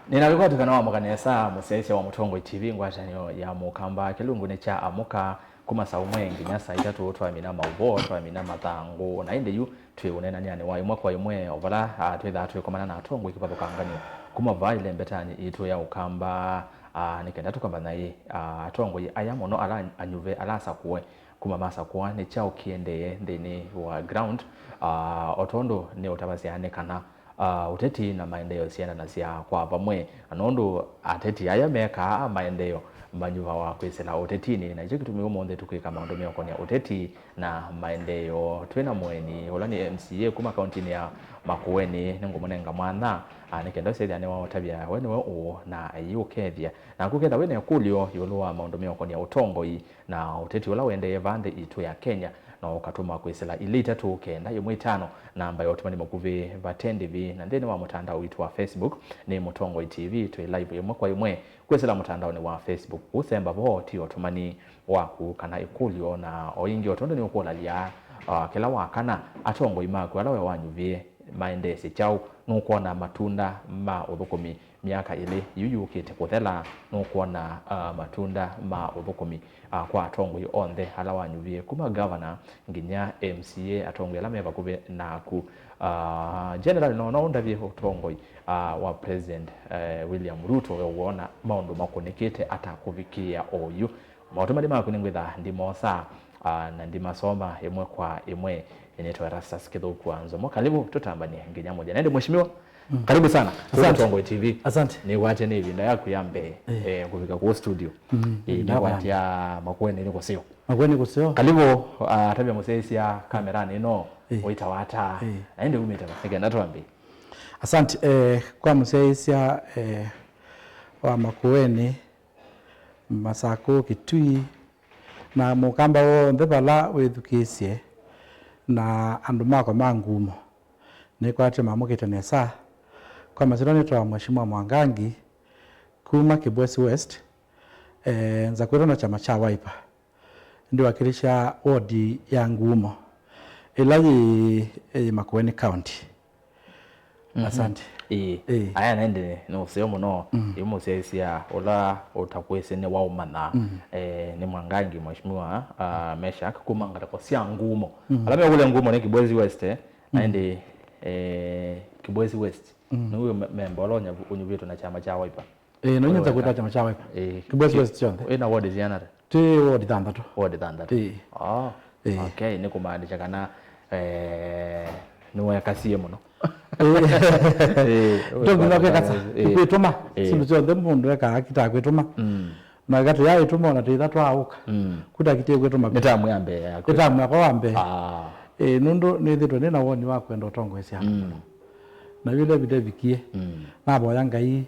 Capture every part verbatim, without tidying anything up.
Nĩnakwĩkwatĩkana wamũka nesa, mũsyaĩĩsya wa Mũtongoi T V, ngwatanĩo ya Mũkamba, kĩlungunĩ kya Amũka, kuma saa ũmwe nginya saa itatũ, twamina maũvoo, twamina mathangũ, na ĩndĩ yu twĩ ũneenanĩanĩ wa ĩmwe kwa ĩmwe, o vala, ah, twĩthaa twĩkomana na atongoi kĩvathũkanganyo kuma vaa ĩlembetanĩ yitũ ya Ũkamba, ah, nĩ kenda tũkamba naĩ, ah, atongoi aya mũno ala anyuve, ala asakũe kuma masakũa nĩ kyaũ kĩendee nthĩnĩ wa ground, ah, o tondũ nĩ ũtavasya nĩ kana, ah, ũteti na maendeeo syendanasya kwa vamwe, na nũndũ ateti aya mekaa maendeeo manyuvawa kwĩsĩla ũtetinĩ, na nĩkyo kĩtumi ũmũnthĩ tũkwĩka maũndũ meũkonĩa ũteti na maendeeo twĩ na mũeni ũla nĩ M C A kuma kauntinĩ ya Makueni. Nĩngũmũnenga mwanya, ah, nĩ kenda ũsyethĩa nĩwaũtavya we nĩwe ũũ na aiũkethya. Naku ketha wĩ na ĩkũlyo ĩũlũ wa maũndũ meũkonĩa ũtongoi, na ũteti ũla ũendee vaa nthĩ itũ ya Kenya, no ũkatũma kwĩsĩla ilĩ itatũ kenda ĩmwe itano, namba ya ũtũmani mũkuvĩ vate ndĩvi, na nthĩnĩ wa mũtandao witũ wa Facebook nĩ Mũtongoi T V, twĩ live ĩmwe kwa ĩmwe kwĩsĩla mũtandaonĩ wa Facebook. Ũsemba vo ti ũtũmani waku kana ĩkũlyo, na o ĩngĩ, o tondũ nĩũkũlalya, ah, kĩla wakana, atongoi maku ala we wanyuvie maendeesye kyaũ? Nũkwona matunda ma ũthũkũmi myaka ĩlĩ yu yũkĩte kũthela? Nũkwona, ah, matunda ma ũthũkũmi, ah, kwa atongoi onthe ala wanyuvie, kuma gavana nginya M C A, atongoi ala me vakuvĩ naku? Ah, General, no, no ũndavye ũtongoi, ah, wa President, eh, William Ruto, we wona maũndũ makũnĩkĩte ata kũvikĩĩa oyu? Maũtũmani maku nĩngwĩtha ndimosa, ah, na ndimasoma ĩmwe kwa ĩmwe. Nĩnĩtwa Erastus Kĩthũku wa Nzomo. Karibu, tũtambanie nginya mũthya. Na ĩndĩ, mheshimiwa, mm, karibu sana. Asante. Tũtongoi T V. Asante. Nĩkwatya nĩ ĩvinda yaku ya mbee, eh, eh, kũvika kũu studio. Mm, eh, ĩvinda nĩkwatya Makueni nĩ kũseo. Makueni kũseo. Karibu, ah, tavya mũsyaĩĩsya kameranĩ ĩno, eh, ũitawa ata? Eh. Na ĩndĩ umĩte va? Nĩ kenda twambie. Asante, eh, kwa mũsyaĩĩsya, eh, wa Makueni, Masakũ, Kitui, na Mũkamba w'onthe vala wĩthukĩĩsye, na andũ makwa ma Ngumo. Nĩkwatya mamũkĩte nesa. Kwa masyĩtwa nĩtawa Mheshimiwa Mwangangi, kuma Kibwezi West, eh, nzakwĩtwe na kyama kya Wiper. Ndiwakilisha ward ya Ngumo, ĩla yĩ, yĩ Makueni County. Mhm. Asante. Ĩĩ. Ĩĩ. Aya, na ĩndĩ nĩ ũseo mũno. Mm. Yu mũsyaĩĩsya ũla ũtakwĩsĩ nĩ waũmanya. Mm. Eh, nĩ Mwangangi, Mheshimiwa, ah, Meshack, kuma ngalĩko sya Ngumo. Mm. Ala meũkũlya Ngumo nĩ Kibwezi West, eh, na, mm, ĩndĩ, eh, Kibwezi West. Mm. Nĩwe me-, memba ũla ũnyavu-, ũnyuvĩtwe na kyama kya Wiper. Ĩĩ, no nyenza kwĩta kyama kya Wiper. Ĩĩ. Kibwezi West kyonthe. Ĩna ward siana ata? Twĩ ward thanthatũ. Ward thanthatũ. Ĩĩ. Oh. Ĩĩ. Okay, nĩ kũmaanisha kana, eh, nĩwekasie mũno. Ĩĩ. Ĩĩ, tonginya ũkekasa. Ĩĩ. Kwĩtũma. Ĩĩ. Syĩndũ syonthe mũndũ ekaa akitaa kwĩtũma. Mm. Na katĩ ya ĩtũma ona tĩtha twaũka. Mm. Kutakitie kwĩtũma. Nĩ tamu ya mbee yaku. Nĩ tamu yakwa wa mbee. Ah. Ĩĩ, nũndũ nĩthĩtwe nĩ na woni wa kwenda ũtongoesya andũ, mm, mũno. Na yu ĩla ĩvinda ĩvikie, mm, navoya Ngai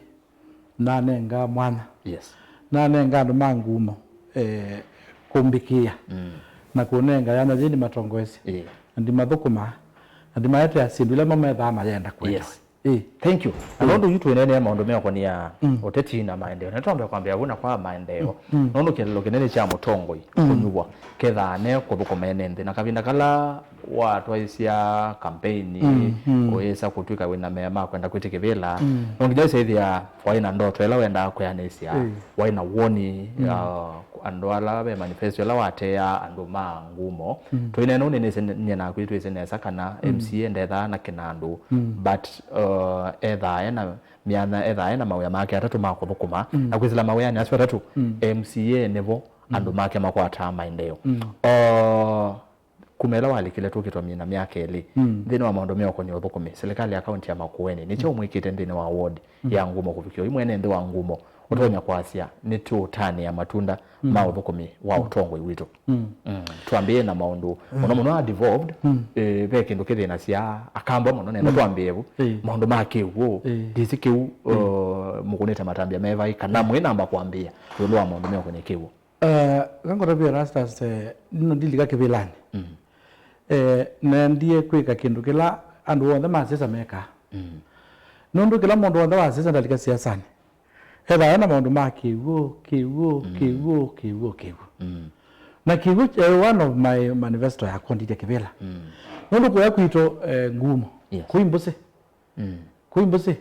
nanenga mwanya. Yes. Nanenga andũ ma Ngumo, eh, kũmbĩkĩĩa, mm, na kũnenga yanya yĩĩ nĩmatongoesye. Ĩĩ. Na ndimathũkũma, na ndimaetea syĩndũ ila mo methaa mayenda kwenda. Yes. Ĩĩ. Thank you. Na, ĩĩ, nũndũ yu twĩneenea maũndũ meũkonĩa, mm, ũteti na maendeeo, nĩtwambe kwambĩa vu na kwa maendeeo. Mm. Mm. Nũndũ kĩeleelo kĩnene kya mũtongoi, mm, kũnyuvwa kethaa ne kũthũkũma ene nthĩ, na kavinda kala watwaĩsya kampeni, mm, mm, ũyĩsa kũtw'ĩka wĩna mea ma kwenda kwĩtya kĩvĩla, mm, no nginya ũsyaĩthĩa waĩ na ndoto ĩla wendaa kwĩanĩsya, mm, waĩ na woni, mm, uh, andũ ala ve manifesto ĩla wateaa andũ ma Ngumo. Mm. Tũineena ũnĩnĩsye nyie naku twĩsĩ nesa kana, mm, M C A ndethaa na kĩnandũ, mm, but, uh, ethaa ena myanya, ethaa ena mawĩa make atatũ ma kũthũkũma, mm, na kwĩsĩla mawĩanĩ asu atatũ, mm, M C A nĩvo, mm, andũ make makwataa maendeeo. Mm. Uh, kuma ĩla walikile tũkĩtwa myina myaka ĩlĩ, mm, nthĩnĩ wa maũndũ meũkonĩa ũthũkũmi, silikalĩ ya kaunti ya Makueni nĩkyaũ, mm, mwĩkĩte nthĩnĩ wa ward, mm, ya Ngumo kũvikĩa ũyu mwene nthĩ wa Ngumo ũtonya, mm, kwasya nĩtũũtanĩa matunda, mm, ma ũthũkũmi wa, mm, ũtongoi witũ? Mm. Mm. Twambĩĩe na maũndũ, mm, mũno mũno a devolved, mm, eh, ve kĩndũ kĩthĩnasya Akamba mũno, nenda, mm, twambĩĩe vu. Ĩĩ. Maũndũ ma kĩw'ũ, ĩĩ, ndĩsĩ kĩu, ĩĩ, uh, mũkũnĩte matambya me vai, kana, mm, mwĩnamba kwambĩĩa ĩũlũ wa maũndũ meũkonĩa kĩw'ũ? Eh, kangotavia Erastus, eh, nĩno ndilika kĩvĩlanĩ. Mm. Eh, nendie kwĩka kĩndũ kĩla andũ onthe ma siasa mekaa. Mm. Nũndũ kĩla mũndũ w'onthe wa siasa ndalika siasanĩ, ethaa ena maũndũ ma kĩw'ũ, kĩw'ũ, mm, kĩw'ũ, kĩw'ũ, kĩw'ũ. Mm. Na kĩw'ũ, eh, one of my manifesto yakwa ndilya kĩvĩla. Mm. Nũndũ kũya kwitũ, eh, Ngumo, yes, kwĩ mbũsĩ. Mm. Kwĩ mbũsĩ,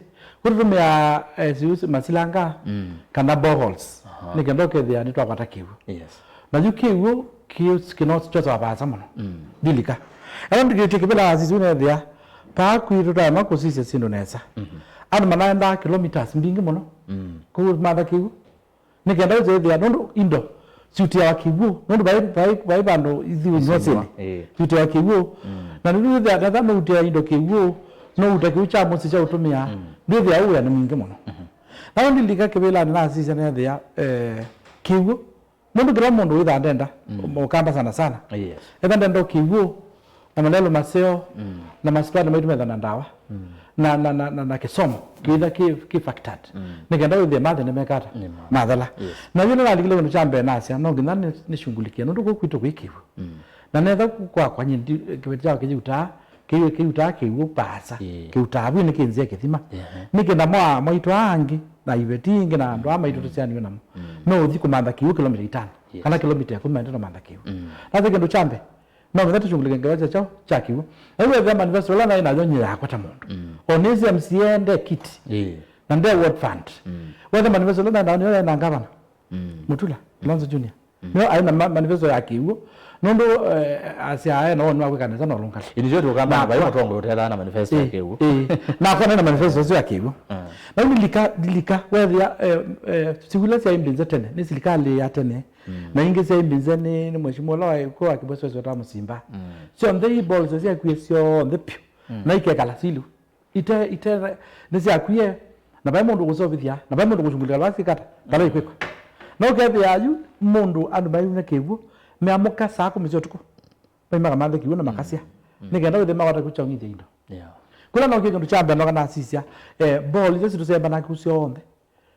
Kũtũtũmĩa, eh, siu masilanga, mm, kana boreholes. Aha. Nĩ kenda ũkethĩa nĩtwakwata kĩw'ũ. Yes. Na yu kĩw'ũ kĩ-, kĩno kyosawa vaasa mũno. Mm. Ndilika. Ela ndikĩtie kĩvĩla asisi ũnethĩa, paa kwitũ twaema kũsisya syĩndũ nesa. Mhm. Andũ manaendaa kilometers mbingĩ mũno. Mm. Kũmantha kĩw'ũ. Nĩ kenda ũsethĩa, nũndũ indo siũtiawa kĩw'ũ, nũndũ vai, vai, vai vandũ ithiũ. Inyuasĩnĩ. Ĩĩ. Siũtiawa kĩw'ũ. Mm. Na nĩndũ wĩthĩa, nesa nũũtia indo kĩw'ũ, nũũta kĩw'ũ kya mũsyĩ kya ũtũmĩa, mm, ndwĩthĩa wĩa nĩ mwingĩ mũno. Mhm. Na ndilika kĩvĩlanĩ nasisya nethĩa, eh, kĩw'ũ, nũndũ kĩla mũndũ wĩthaa ndenda, mm, ũkamba sana sana. Yes. Etha ndenda kĩw'ũ, na malelũ maseo, mm, na masipitali maitũ metha na ndawa, mm, na, na, na, na, na kĩsomo kĩitha kĩ, kĩ factored. Mm. Nĩ kenda wĩthĩe mathĩna mekata. Nĩ ma. Mathela. Yes. Na yu nĩnalikile kĩndũ kya mbee nasya, no nginya nĩ, nĩshungulikie, nũndũ kũu kwitũ kwĩ kĩw'ũ. Mm. Na netha kwakwa nyie ndi, kĩveti kyakwa kĩyutaa, kĩyũ, kĩyutaa kĩw'ũ vaasa. Ĩĩ. Kĩutaa vu nĩ kĩnzĩa kĩthima. Ehe. Nĩ kenda mwa, mwaitũ aa angĩ, na iveti ingĩ, na andũ aa maitũ tũsyaanĩw'e namo. Mm. No ũthi kũmantha kĩw'ũ kilomita itano, yes, kana kilomita ĩkũmi maendete mantha kĩw'ũ. Mm. Nase kĩndũ kya mbee, no nginya tũshungulikie ngewa sya kyaũ, kya kĩw'ũ. Na yu wethĩa manifesto ĩla naĩ nayo nyie yakwa ta mũndũ. Mm. O nĩsĩ M C A nde kiti. Ĩĩ. Na nde ward fund. Mm. Wethĩa manifesto ĩla naĩ nayo nĩyo yaĩ na ngavana. Mm. Mũtula, Kilonzo Junior. Mm. Nĩyo aĩ na ma-, manifesto ya kĩw'ũ. Nũndũ, eh, asya aĩ na woni wa kwĩka nesa na ũlũngalu. Ĩndĩ tyo tũkamba na vai mũtongoi ũtethaa na manifesto ya kĩw'ũ. Ĩĩ. Nakwa nĩ na manifesto ĩsu ya kĩw'ũ. Ah. Na yu nilika, nilika, wethĩa, eh, eh, siwila sya imbinze tene, nĩ silikalĩ ya tene. Mm. Na ingĩ sya imbinze nĩ, nĩ mheshimiwa ũla wa ĩkũa wa Kibweswesi wetawa Mũsimba. Mm. Syonthe i boreholes syakwie syonthe pyũ. Mm. Na ikekala silu. Ite, ite, nĩsyakwie, na vai mũndũ ũkũseũvĩthya, na vai mũndũ ũkũshungulikia vala sikata, vala ikwĩkwa. Na ũkethĩa yu mũndũ andũ maiuna kĩw'ũ, meamũka saa kũmi sya ũtukũ, maimaka manthe kĩw'ũ na makasya. Mm. Mm. Nĩ kenda wĩthĩe makwata kĩw'ũ kya ũng'ithya indo. Yeah. Kũla no kĩndũ kya mbee noka nasisya, eh, borehole isu tũsemba naku syonthe.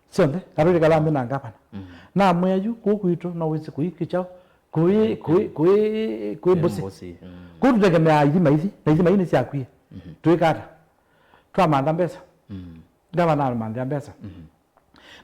Syonthe, na twĩkalaa nthĩ na ngavana. Mm. Namwĩa yu, kũu kwitũ, no wĩsĩ kũi kĩkyaũ, kũi, kũi, kũi, kũi mbũsĩ. Mbũsĩ, mm. Kũu tũtegemeaa ithima ithi, na ithima ii nĩsyakwie. Mhm. Twĩka ata? Twamantha mbesa. Mm. Ngavana amanthĩa mbesa. Mhm.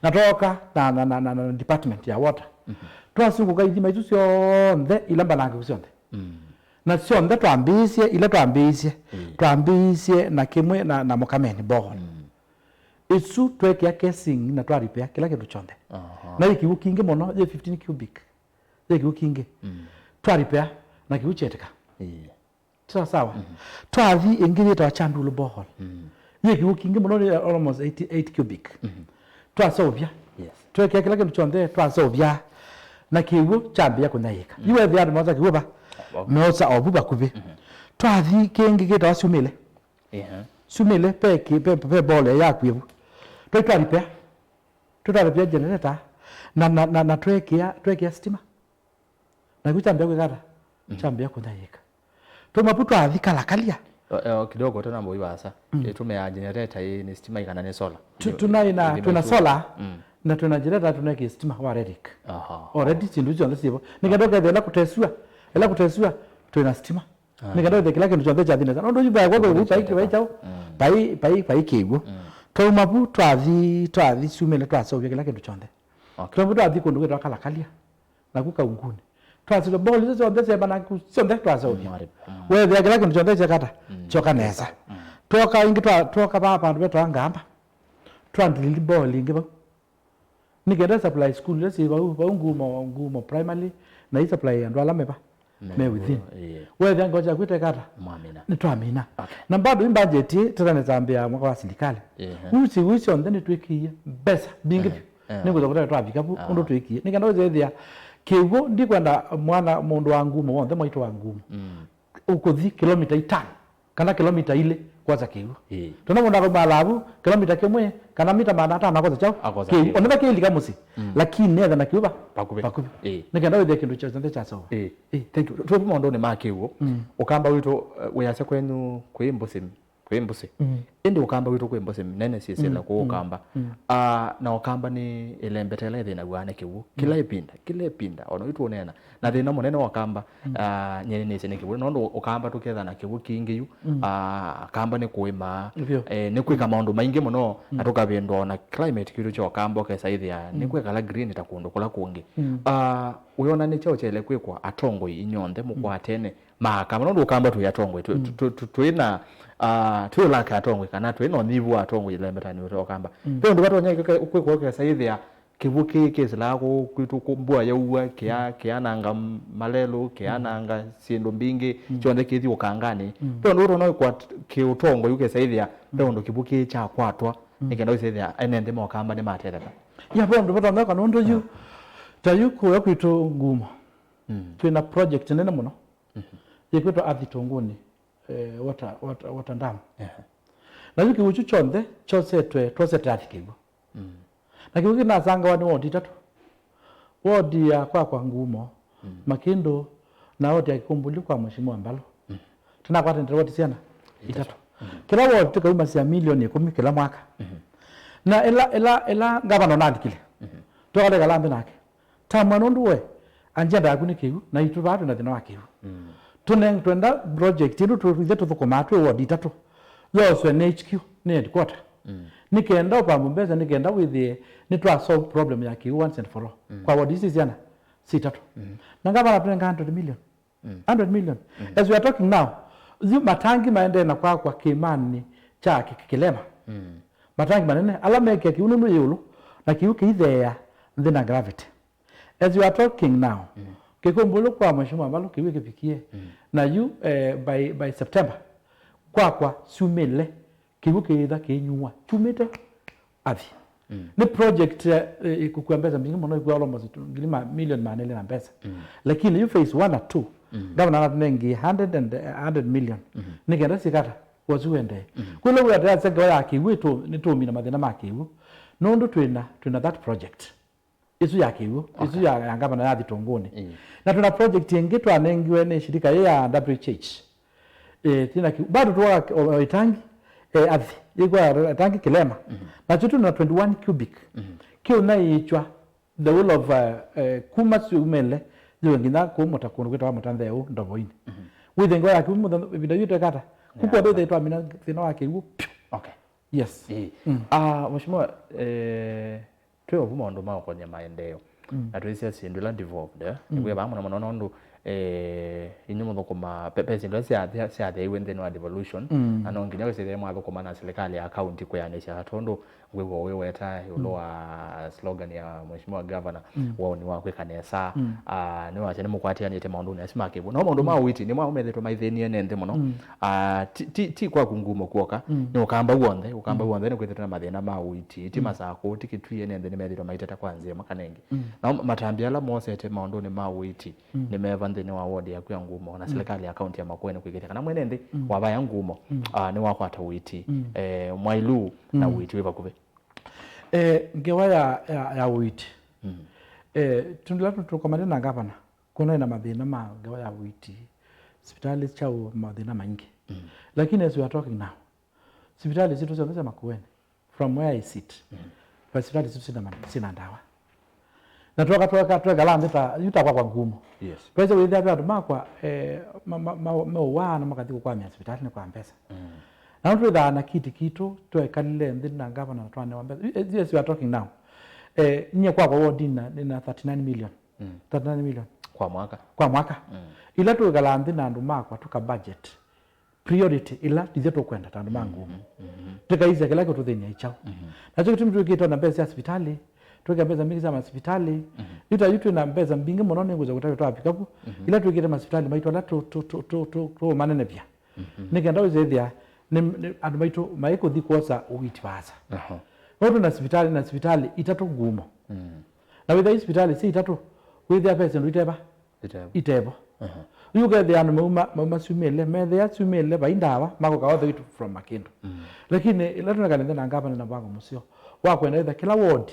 Na twooka na, na, na, na, na department ya water. Mhm. Twasungũka ithima isu syonthe, ila mbanangĩku syonthe. Mm. Na syonthe twambĩĩsye, ila twambĩĩsye, mm, twambĩĩsye na kĩmwe na, na Mũkameni borehole. Mm. Ĩsu tweekĩa casing na twa repair kĩla kĩndũ kyonthe. Aha. Na yĩ kĩw'ũ kingĩ mũno, yĩ fifteen cubic. Yĩ kĩw'ũ kingĩ. Mm. Twa repair na kĩw'ũ kyetĩka. Ĩĩ. Sawa sawa. Mhm. Twathi ĩngĩ yĩtawa Chandulu borehole. Mm. Yĩ kĩw'ũ kingĩ mũno, nĩ almost eighty-eight cubic. Mhm. Twaseũvya. Yes. Twekĩa kĩla kĩndũ kyonthe, twaseũvya. Na kĩw'ũ kyambĩĩa kũnyaĩĩka. Mm. Yu wethĩa andũ meosa kĩw'ũ va? Wa- meosa ovu vakuvĩ. Mhm. Twathi kĩngĩ kĩtawa Syumĩle. Ehe. Syumĩle, ve kĩ-, ve, ve borehole yakw'e vu. Twai twa repair. Twĩ twa repair generator. Na, na, na, na twekĩa, twekĩa sitima. Na kĩu kyambĩĩa kwĩka ata? Mm. Kyambĩĩa kũnyaĩĩka. Twauma pu twathi Kalakalia. O, o, kidogo, tũnamba ũi vaasa. Mm. Ĩtũmĩaa generator ĩĩ nĩ sitima ĩ kana nĩ solar? Tu-, tunaĩ na, ithima twĩna isu. Solar, mm, na twĩna generator, tũnekĩe sitima wa Rerick. Aha. Already syĩndũ isu syonthe syĩvo. Nĩ kenda ũkethĩa ĩla kũtesua, ĩla kũtesua, twĩna sitima. Ah. Nĩ kenda wĩthĩe kĩla kĩndũ kyonthe kyathi nesa. Nũndũ yu vaekwa kĩw'ũ vai, vai kyaũ? Mm. Vai, vai, vai kĩw'ũ. Mm. Twauma vu, twathi, twathi Syumĩle, twaseũvya kĩla kĩndũ kyonthe. Okay. Twauma vu twathi kũndũ kwĩtawa Kalakalia. Naku Kaungunĩ. Twaseũvya borehole isu syonthe syemba naku syonthe twaseũvya. Mm, marĩ, mm. Weethĩa kĩla kĩndũ kyonthe kyekata. Mm. Kyoka nesa. Mm. Twoka ĩngĩ twa-, twoka vaa vandũ vetawa Ngamba. Twandilili borehole ĩngĩ vau. Nĩ kenda supply school ila syĩ vau, vau Ngumo, Ngumo Primary, na i supply andũ ala me va? Me within. Ĩĩ. Weethĩa ngoo kyaku ĩtekata? Mwamina. Nĩtwamina. Okay. Na bado i budget ĩ, tũtanĩtambĩa mwaka wa silikalĩ. Ehe. Uu syĩw'ũ syonthe nĩtwĩkĩie mbesa mbingĩ vyũ. Eh, eh. Nĩngwĩsa kũtata twavika vu, ah, ũndũ twĩkie. Nĩ kenda wĩsethĩa kĩw'ũ, ndikwenda mwana, mũndũ wa Ngumo, w'onthe mwaitũ wa Ngumo. Mm. Ũkũthi kilomita itano kana kilomita ilĩ kwosa kĩw'ũ. Ĩĩ. Tondũ mũndũ akauma Alavu, kilomita kĩmwe, kana mita maana atano akosa kyaũ? Akosa kĩw'ũ. Kĩw'ũ. Ona vakĩlika mũsyĩ, mm, lakini etha na kĩw'ũ va? Vakuvĩ. Vakuvĩ. Ĩĩ. Nĩ kenda wĩthĩe kĩndũ kyonthe kya sawa. Ĩĩ. Ĩĩ, thank you. Twĩ maũndũnĩ ma kĩw'ũ. Mm. Ũkamba witũ, eh, wĩasya kwenyu kwĩ mbũsĩ, kwĩ mbũsĩ. Mm. Ĩndĩ ũkamba witũ kwĩ mbũsĩ nene syĩsĩla kũũ Ũkamba. Mm. Ah, na Ũkamba nĩ ĩlembeta ĩla ĩthĩnaw'a nĩ kĩw'ũ. Kĩla ĩvinda, kĩla ĩvinda, ona witũ ũneena. Na thĩna mũnene wa Ũkamba, mm, ah, nyie nĩnĩsĩ nĩ kĩw'ũ. Nũndũ Ũkamba tũketha na kĩw'ũ kingĩ yu, mm, ah, Akamba nĩ kũĩma, nĩvyo, eh, nĩ kwĩka maũndũ maingĩ mũno, na, mm, tũkavĩndwa ona climate kitũ kya Ũkamba ũkesa ĩthĩa, mm, nĩ kwĩkala green ta kũndũ kũla kũngĩ. Mm. Ah, wĩona nĩ kyaũ kyaĩle kwĩkwa atongoi inyonthe, mm, mũkwatene ma Akamba? Nũndũ Ũkamba twĩ atongoi, twĩ, mm, twĩ, twĩ, twĩ na, Ah, twĩ ũlaka atongoi kana twĩ na ũnyivu wa atongoi ĩlembetanĩ ũte ũkamba. Mm. Ve ũndũ vatonya kwĩka ũkesa ĩthĩa kĩw'ũ kĩĩ kĩsĩlaa kũu kwitũ kũ-, mbua yaua, kĩa, kĩananga m-, malelũ, kĩananga syĩndũ mbingĩ, mm, syonthe kĩthi ũkanganĩ. Mm. Ve ũndũ ũtonya kwĩkwa t-, kĩũtongoi ũkesa ĩthĩa ve, mm, ũndũ kĩw'ũ kĩĩ kyakwatwa, mm, nĩ kenda wĩsĩthĩa ene nthĩ ma ũkamba nĩmatetheka. Ya, ve ũndũ vatonya kwĩka nũndũ yu, ah, ta yu kũya kwitũ Ngumo. Mm. Twĩ na project nene mũno. Mhm. Yĩkwĩtwa Athi Tũngũnĩ, eh, water, water, water dam. Ehe. Na yu kĩw'ũ kyu kyonthe kyosetwe, twosete Athi kĩw'ũ. Mm. Na kĩw'ũ kĩnasangawa nĩ wodi itatũ. Wodi ya kwakwa Ngumo, mm, Makĩndũ, na wodi ya Kĩkũmbũlĩ kwa Mheshimiwa Mbalũ. Mm. Tũnakwatĩte wodi siana? Itatũ. Itatũ. Mm. Kĩla wodi tũkaumasya milioni ĩkũmi kĩla mwaka. Mm. Na ĩla, ĩla, ĩla ngavana ũnalikile, mm, twakateka lambe nake. Tamwa nũndũ we, agenda yaku nĩ kĩw'ũ, na itũ vaa twĩ na thĩna wa kĩw'ũ. Mm. Tũne-, twenda project ĩno tũ-, ithe tũthũkũmaa twĩ ward itatũ. Yoswe nĩ H Q, nĩ headquarter. Mm. Nĩ kenda ũpambwe mbesa, nĩ kenda wĩthĩe nĩ twa solve problem ya kĩw'ũ once and for all. Mm. Kwa ward ici syana, si itatũ. Mm. Na ngavana tũnenga hundred million. Mm. Hundred million. Mm. As we are talking now, yu matangi maendee na kwakwa kĩmanĩ kya Kĩ-, Kĩlema. Mm. Matangi manene, ala mekia kĩw'ũ nũndũ yĩ ĩũlũ, na kĩw'ũ kĩitheea nthĩ na gravity. As you are talking now, mm, Kĩkũmbũlĩ kwa Mheshimiwa Mbalũ kĩw'ũ kĩvikie. Mm. Na yu, eh, by, by September, kwakwa syumĩle, kĩw'ũ kĩitha kĩinyuwa. Kyumĩte Athi. Mm. Nĩ project, eh, ĩkũkua mbesa mbingĩ mũno, ĩkua almost ngili ma-, milioni maana elĩ na mbesa. Mm. Lakini yu phase one na two, mm, ngavana anatũnengie hundred and, eh, hundred million. Mm. Nĩ kenda sikata, wasu wendee. Mm. Kwĩla wĩ atĩ ngewa ya kĩw'ũ ĩtũ-, nĩtũmina mathĩna ma kĩw'ũ. Nũndũ twĩna, twĩna that project. Ĩsu ya kĩw'ũ, ĩsu, okay, ya, ya ngavana ya Athi Tũngũnĩ. Mm. Na twĩna project ĩngĩ twanengiwe nĩ shirika ĩ ya W H H. Eh, tina ki-, bado tuwa, o, o, itangi, eh, Athi, yĩkwa itangi Kĩlema. Mhm. Nakyo twĩna twenty-one cubic. Mhm. Kĩu na ĩĩkya the whole of, uh, uh, kuma syumĩle, yĩwe nginya kũu mũta kũndũ kwĩtawa Mũta Ntheũ Ndovoinĩ. Mhm. Wĩthĩe ngewa ya kĩw'ũ mũthenya, ĩvinda yu twekata. Kukw'a, yeah, twĩthĩe twamina thĩna wa kĩw'ũ. Okay. Yes. Ĩĩ. Mm. Ah, Mheshimiwa, eh, twĩ ovu maũndũ ma ũkony'a maendeeo. Mm. Na twĩsya syĩndũ ila devolved, eh? Mm. Nĩkwĩ vaa mũno mũno nũndũ, eh, inyu mũthũkũma, pe-, pe syĩndũ ila sya-, sya-, syatheiwe nthĩnĩ wa devolution, mm, na no nginya wĩsĩthĩe mwathũkũma na silikalĩ ya kaunti kwĩanĩsya, tondũ ngwĩw'a ũiweta ĩũlũ, mm, wa slogan ya Mheshimiwa Governor, mm, wa ũnĩ wa kwĩka nesa. Mm. Ah, nĩwasya nĩmũkwatĩanĩte maũndũnĩ asu ma kĩw'ũ. No maũndũ ma, mm, ũiiti nĩmo methĩtwe maithĩnie nĩ nthĩ mũno. Mm. Ah, ti, ti, ti kwaku Ngumo kw'oka, mm, nĩ ũkamba w'onthe, ũkamba, mm, w'onthe nĩkwĩthĩtwe na mathĩna ma ũiiti, ti, mm, Masakũ, ti Kitui, ene nthĩ nĩmethĩtwe maiteta kwa nzĩa ĩmwe kana ĩngĩ. Mm. Nao matambya ala mosete maũndũnĩ ma ũiiti, mm, nĩmeva nthĩnĩ wa ward yaku ya Ngumo, na, mm, silikalĩ ya kaunti ya Makueni kwĩkĩthya kana mwene nthĩ, mm, wa vaya Ngumo, mm, ah, nĩwakwata ũiiti, mm, eh, mwailu na, mm, ũiiti wĩ vakuvĩ. Eh, ngewa ya, ya, ya ũiiti. Mm. Eh, tũndũ tũla tũkomanĩte na ngavana, kwĩna na mathĩna ma ngewa ya ũiiti, sivitalĩ sya ũ-, mathĩna maingĩ. Mm. Lakini as we are talking now, sivitalĩ sitũ syonthe sya Makueni, from where I sit, mm, va sivitalĩ sitũ sina ma-, sina ndawa. Na twoka, twoka, twekala nthĩ ta, yu ta kwakwa Ngumo. Yes. Twese wĩthĩa ve andũ makwa, eh, ma, ma, ma, meũwaa na makathi kũkwamĩa sivitalĩnĩ kwa mbesa. Mm. Na twĩthaa na kiti kitũ, twekalile nthĩ na ngavana na twanewa mbesa. Yu, eh, as we are talking now, eh, nyie kwakwa wodina nĩna thirty-nine million. Mm. Thirty-nine million. Kwa mwaka? Kwa mwaka. Mm. Ila twĩkalaa nthĩ na andũ makwa, tũka budget priority ila ithyĩ tũkwenda ta andũ ma Ngumo. Mhm, mhm. Tũkaisya kĩla kĩũtũthĩny'a ĩ kyaũ. Mhm. Nakyo kĩtumi twĩkĩte ona mbesa sya sivitalĩ, twĩka mbesa mbingĩ sya masivitalĩ. Mhm. Yu ta yu twĩ na mbesa mbingĩ mũno nĩngwĩsa kũtavya twa vikavu, mhm, ila twĩkĩte masivitalĩ maitũ ala tũ-, tũ-, tũũmanenevya. Mhm. Nĩ kenda wĩsĩthĩa nĩ, nĩ andũ maitũ maikũthi kwosa ũiiti vaasa. Aha. No twĩ na sivitalĩ, na sivitalĩ itatũ Ngumo. Mm. Na wĩthĩa i sivitalĩ syĩ itatũ, wĩthĩa ve syĩndũ iteva. Itevo. Itevo. Aha. Yu ũkethĩa andũ mauma, mauma syumĩle, methĩa syumĩle, vai ndawa, makoka all the way to from Makĩndũ. Mm. Lakini ĩla tũnekanĩte na ngavana na mũvango mũseo wa kwenda ĩtha kĩla ward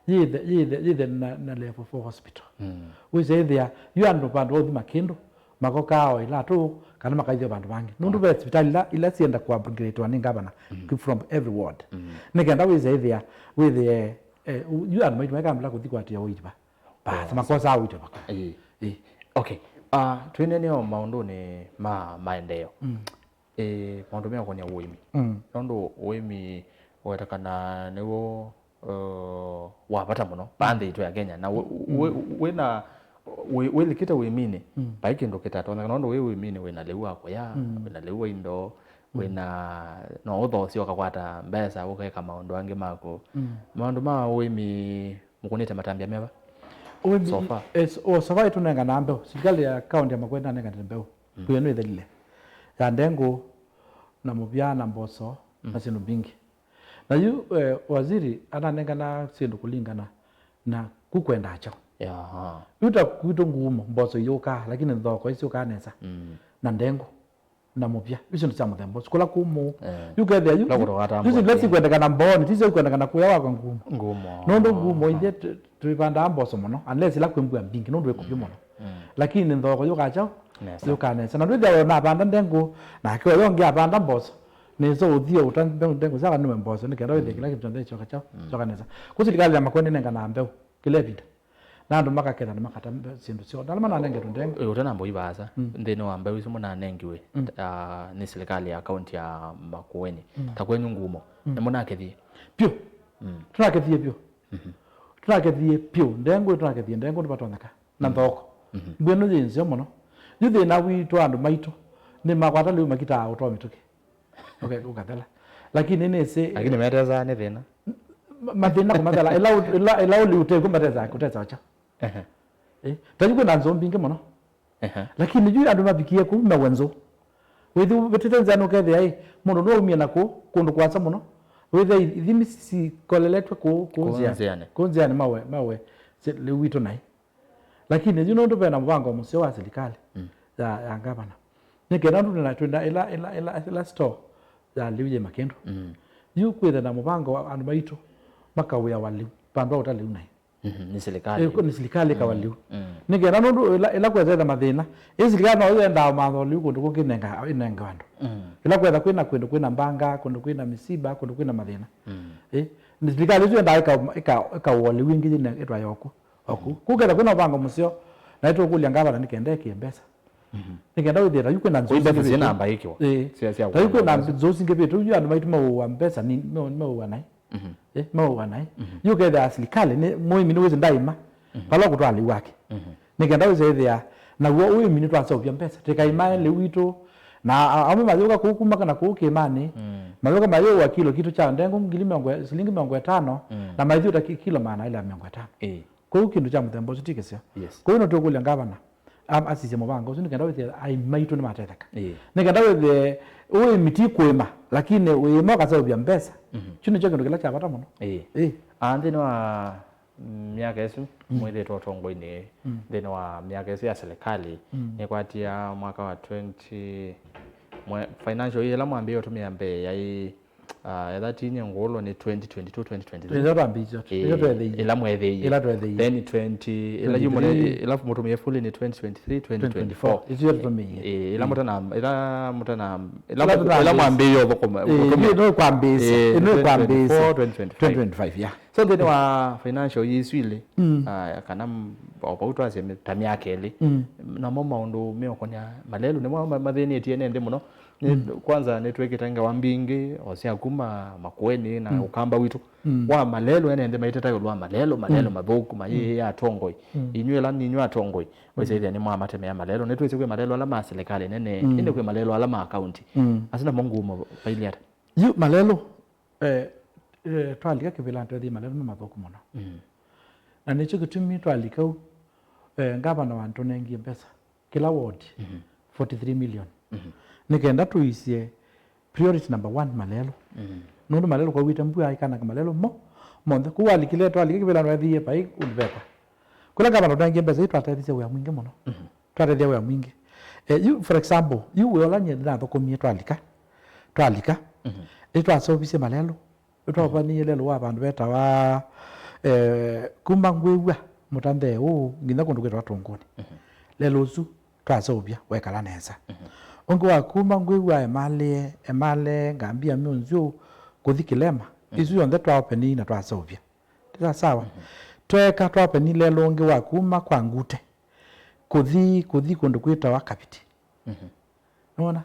yĩthe, yĩthe, yĩthe na, na level four hospital. Mm. Wĩsĩthĩa yu andũ vandũ va ũthi Makĩndũ, makokaa o ĩla atũũ, kana makaithya vandũ vangĩ. Nũndũ ve sivitalĩ ila, ila sienda kũ upgradewa nĩ ngavana, mm, from every ward. Mm. Nĩ kenda wĩsĩthĩa, wĩthĩe, eh, yu andũ maitũ maikambĩla kũthi kwatĩa ũiiti va. Basi, yes, makosaa ũiiti vaka. Ĩĩ. Ĩĩ. Okay. Ah, twĩneenea o maũndũnĩ ma maendeeo. Mm. Eh, maũndũ meũkonia ũĩmi. Mm. Nũndũ ũĩmi wetakana nĩw'o, uh, wa vata mũno vaa nthĩ itũ ya Kenya. Na wĩ, mm, wĩ, wĩna, wĩ, wĩlikĩte ũĩminĩ, mm, vai kĩndũ kĩtatonyeka. Nũndũ wĩ ũĩminĩ wĩna lĩu wa kũya, mm, wĩna lĩu wa indo, wĩna, no ũthoosye ũkakwata mbesa, ũkeka maũndũ angĩ maku. Mm. Maũndũ ma ũĩmi mũkũnĩte matambya meva? Ũĩmi, so far? Yes, o, so far ĩtũnengana mbeũ. Silikalĩ ya kaũntĩ ya Makueni nanengane mbeũ. Mm. Kwĩanũ ĩthelile. Ya ndengũ, na mũvya, na mboso, na syĩndũ mbingĩ. Na yu, eh, waziri ananengana syĩndũ kũlingana na kũkwenda kyaũ. Aha. Yu ta kwitũ ngumo, mboso iyũkaa, lakini thoko isyũkaa nesa. Mm. Na ndengũ, na mũvya, isu nĩ sya mũthemba ũsu. Kũla kũmũ, eh, yu kethĩa yu, yu ila sikwendekana mbooni, ti syo ikwendekana kũya wakwa ngumo. Ngumo. Nũndũ ngumo ithyĩ tũ- tũivandaa mboso mũno, unless ila kwĩ mbua mbingĩ, nũndũ ĩkũvyũ mũno. Mm. Lakini thoko yũkaa kyaũ? Nesa. Yũkaa nesa. Na ndwĩthĩa we navanda ndengũ, nake ũyũ ũngĩ avanda mboso. Nĩso ũthie ũta ndengũ, ndengũ syakwa nĩwe mboso, nĩ kenda wĩthĩe kĩla kĩndũ kyonthe kyoka kyaũ? Mm. Kyoka nesa. Kũ silikalĩ ya Makueni nengana mbeũ kĩla ĩvinda. Na andũ makaketha na makata mbe- syĩndũ syoo. Na ala mananengetwe ndengũ. Ĩ, ũtanamba ũi vaasa, mm, nthĩnĩ wa mbeũ isu mũnanengiwe, mm, ah, nĩ silikalĩ ya kaũntĩ ya Makueni. Mm. Ta kwenyu ngumo. Mm. Nĩmũnakethie? Pyũ. Mm. Tũnakethie pyũ. Mhm. Tũnakethie pyũ. Ndengũ, tũnakethie ndengũ, nĩvatonyeka. Na, mm, nthoko. Mhm. Mbwenu yĩ nzeo mũno. Yu thĩna witũ andũ maitũ, nĩmakwata lĩu makitaa ũtoo mĩtũkĩ. Ũke- ũkathela. Lakini nĩsĩ. Lakini metesaa nĩ thĩna. Ma- mathĩna kũmathela. Ĩla ũ- ĩla- ĩla ũlĩ ũteku matesa kũtesa kyaũ? Ehe. Eh, ta yu kwĩna nzũ mbingĩ mũno. Ehe. Lakini yu andũ mavikie kũu mewe nzũ. Wĩthi wĩtĩte nzĩa nũkethĩa ĩ, mũndũ nũaumie na kũu kũndũ kũasa mũno. Wĩthĩa ithimi sikoleletwe kũu kũu nzĩanĩ. Kũu nzĩanĩ mawe mawe lĩu witũ naĩ. Lakini yu nũndũ vena mũvango mũseo wa silikalĩ, mm, ya, ya ngavana, nĩ kenda andũ twĩna, twĩna ĩla, ĩla, ĩla, ĩla store ya lĩu yĩ makĩndũ. Mm. Yu kwĩthe na mũvango wa andũ maitũ makawĩawa lĩu vandũ va ũta lĩu naĩ. Mhm, nĩ silikalĩ. Ĩ, nĩ silikalĩ ĩkawa lĩu. Mm. Nĩ kenda nũndũ ĩla, ĩla kwethetha mathĩna, ĩ silikalĩ no yendaa matho lĩu kũndũ kũngĩ ĩnenga- ĩnenge andũ. Mm. Ĩla kwetha kwĩna kũndũ kwĩna mbanga, kũndũ kwĩna misiba, kũndũ kwĩna mathĩna. Mm. Ĩ, nĩ silikalĩ ĩsu yendaa ĩka- ĩka- ĩkawa lĩu ĩngĩ yĩne- ĩtwae oku. Oku. Kũketha kwĩna mũvango mũseo, na nĩtũkũlya ngavana nĩ kenda ekĩe mbesa. Mhm. Nĩ kenda wĩthĩe ta yu kwĩna nzũ. Kũi mbesa singĩvĩtwe. Syĩna mbaĩkĩwa. Ĩĩ. Sya- sya ta yu kwĩna nzũ singĩvĩtwe, yu andũ maitũ maũũa mbesa nĩ maũũa naĩ. Mhm. Ĩĩ, maũũa naĩ. Mhm. Yu ũkethĩa silikalĩ nĩ mũĩmi nĩwĩsĩ ndaĩma. Mhm. Vala ũkũtwaa lĩu wake. Mhm. Nĩ kenda wĩsĩ ĩthĩa naw'o ũĩmi nĩtwaseũvya mbesa. Tĩkaĩmae lĩu witũ. Na a- amwe mayũka kũu kuma kana kũu kĩĩmanĩ. Mm. Mayũka mayũũa kilo kitũ kya ndengũ ngili mĩongo- silingi mĩongo ĩtano. Mm. Na maithiũta ki- kilo maana elĩ na mĩongo ĩtano. Ĩĩ. Kwoou kĩndũ kya mũthemba ũsu ti kĩseo. Yes. Kwoou no tũkũlya ngavana am- asisye mũvango ũsu nĩ kenda wĩthĩe aĩmi maitũ nĩmatetheka. Ĩĩ. Nĩ kenda wĩthĩe ũĩmi ti kũĩma, lakini ũĩma ũkaseũvya mbesa. Mhm. Kyu nĩkyo kĩndũ kĩla kya vata mũno. Ĩĩ. Ĩĩ. Ah, nthĩnĩ wa myaka ĩsu, mm, mwĩthĩtwe ũtongoinĩ, mm, nthĩnĩ wa myaka ĩsu ya silikalĩ, mm, nĩkwatia mwaka wa twenty, mwe- financial year ĩla mwambĩĩe ũtũmĩa mbee yaĩ Ah, etha ti nyie ngũlwa nĩ twenty twenty-two, twenty twenty-three. Ĩla twambĩĩsye, ĩla twetheie. Ĩla mwetheie. Ĩla twetheie. Then twenty, ĩla yu mũne- twenty-three. Ĩla mũtũmĩe fully nĩ twenty twenty-three, twenty twenty-four. Twenty twenty-four. Icio tũtũmĩie. Eh, ĩla mũtana- ĩla mũtana- ĩla ĩla mũtũ- ĩla tũtambĩĩsye. Mwambĩĩe ũthũkũma- eh, ũthũkũmĩe. Ĩno ĩkwambĩĩsya. Eh, ĩno ĩkwambĩĩsya. Twenty twenty-four, twenty twenty-five. Twenty twenty-five, yeah. So nthĩnĩ wa financial year isu ilĩ, mm, ah, kana m- o vau twasye mĩ- ta myaka ĩlĩ, mm, namo maũndũ meũkonya malelũ nĩmo ma- mathĩnĩtie ene nthĩ mũno. Nĩ- mm, kwanza nĩtwĩkĩte ngewa mbingĩ o sya kuma Makueni na, mm, Ũkamba witũ. Mm. Wa malelũ ene nthĩ maiteta ĩũlũ wa malelũ, malelũ, mm, mathũku mayĩĩa atongoi. Mm. Inyw'ĩ ĩla ninyw'ĩ atongoi, mm, wĩsĩthĩa nĩmwamatemea malelũ. Nĩtwĩsĩ kwĩ malelũ ala ma silikalĩ nene, mm, ĩndĩ kwĩ malelũ ala ma kaunti. Mm. Asu namo ngumo vailye ata? Yu malelũ, eh, eh, twalika kĩvĩlanĩ tweethĩie malelũ nĩ mathũku mũno. Mm. Na nĩkyo kĩtumi twalika u, eh, ngavana wanĩtũnengie mbesa kĩla ward, mhm, forty-three million. Mhm. Nĩ kenda tũisye priority number one malelũ. Mhm. Nũndũ malelũ kwauĩte mbua ĩkananga malelũ mo monthe. Kũu walikile, twalike kĩvĩla nweethĩie vai ũndũ vekwa. Kũla ngavana ũnengie mbesa ii twatethisye wĩa mwingĩ mũno. Mhm. Twatethya wĩa mwingĩ. Eh, yu, for example, yu wĩa ũla nyie ndinathũkũmie twalika, twalika, mhm, ĩtwaseũvisye malelũ. Nĩtwaũvanie lelũ wa vandũ vetawa, eh, kuma Ngwĩw'a mũtandee ũũ nginya kũndũ kwĩtawa Tũngũnĩ. Mhm. Lelũ ũsu twaseũvya wekala nesa. Mhm. Ũngĩ wa kuma Ngwĩw'a Emale, Emale, Ngambia, Myũnzyũ, kũthi Kĩlema, mhm, isu yonthe twaopeni na twaseũvya. Ti sawa? Mhm. Tweka twaopeni lelũ ũngĩ wa kuma kwa Ngute kũthi, kũthi kũndũ kwĩtawa Kaviti. Mhm. Nĩwona?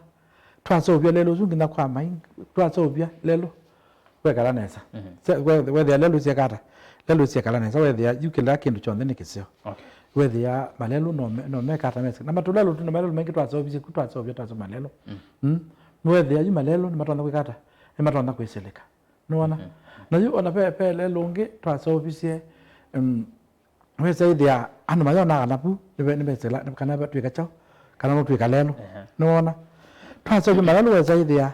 Twaseũvya lelũ ũsu nginya kwa mai, twaseũvya lelũ wekala nesa. Mhm. Se- we- wethĩa lelũ syekata, lelũ syekala nesa, wethĩa yu kĩla kĩndũ kyonthe nĩ kĩseo. Okay. Wethĩa malelũ no me- no mekata mesa. Na matũlelũ tũna malelũ maingĩ twaseũvisye ku twaseũvya twaseũvya malelũ. Mm. Mm. Nĩweethĩa yu malelũ nĩmatonya kwĩka ata? Nĩmatonya kwĩsĩlĩka. Nĩwona? Mhm. Na yu ona ve, ve lelũ ũngĩ twaseũvisye, em, wĩsa ĩthĩa andũ mayonaa kana vu nĩve-, nĩvesĩla, kana vatw'ĩka kyaũ, kana nũtw'ĩka lelũ. Ehe. Nĩwona? Twaseũvya malelũ wĩsa ĩthĩa,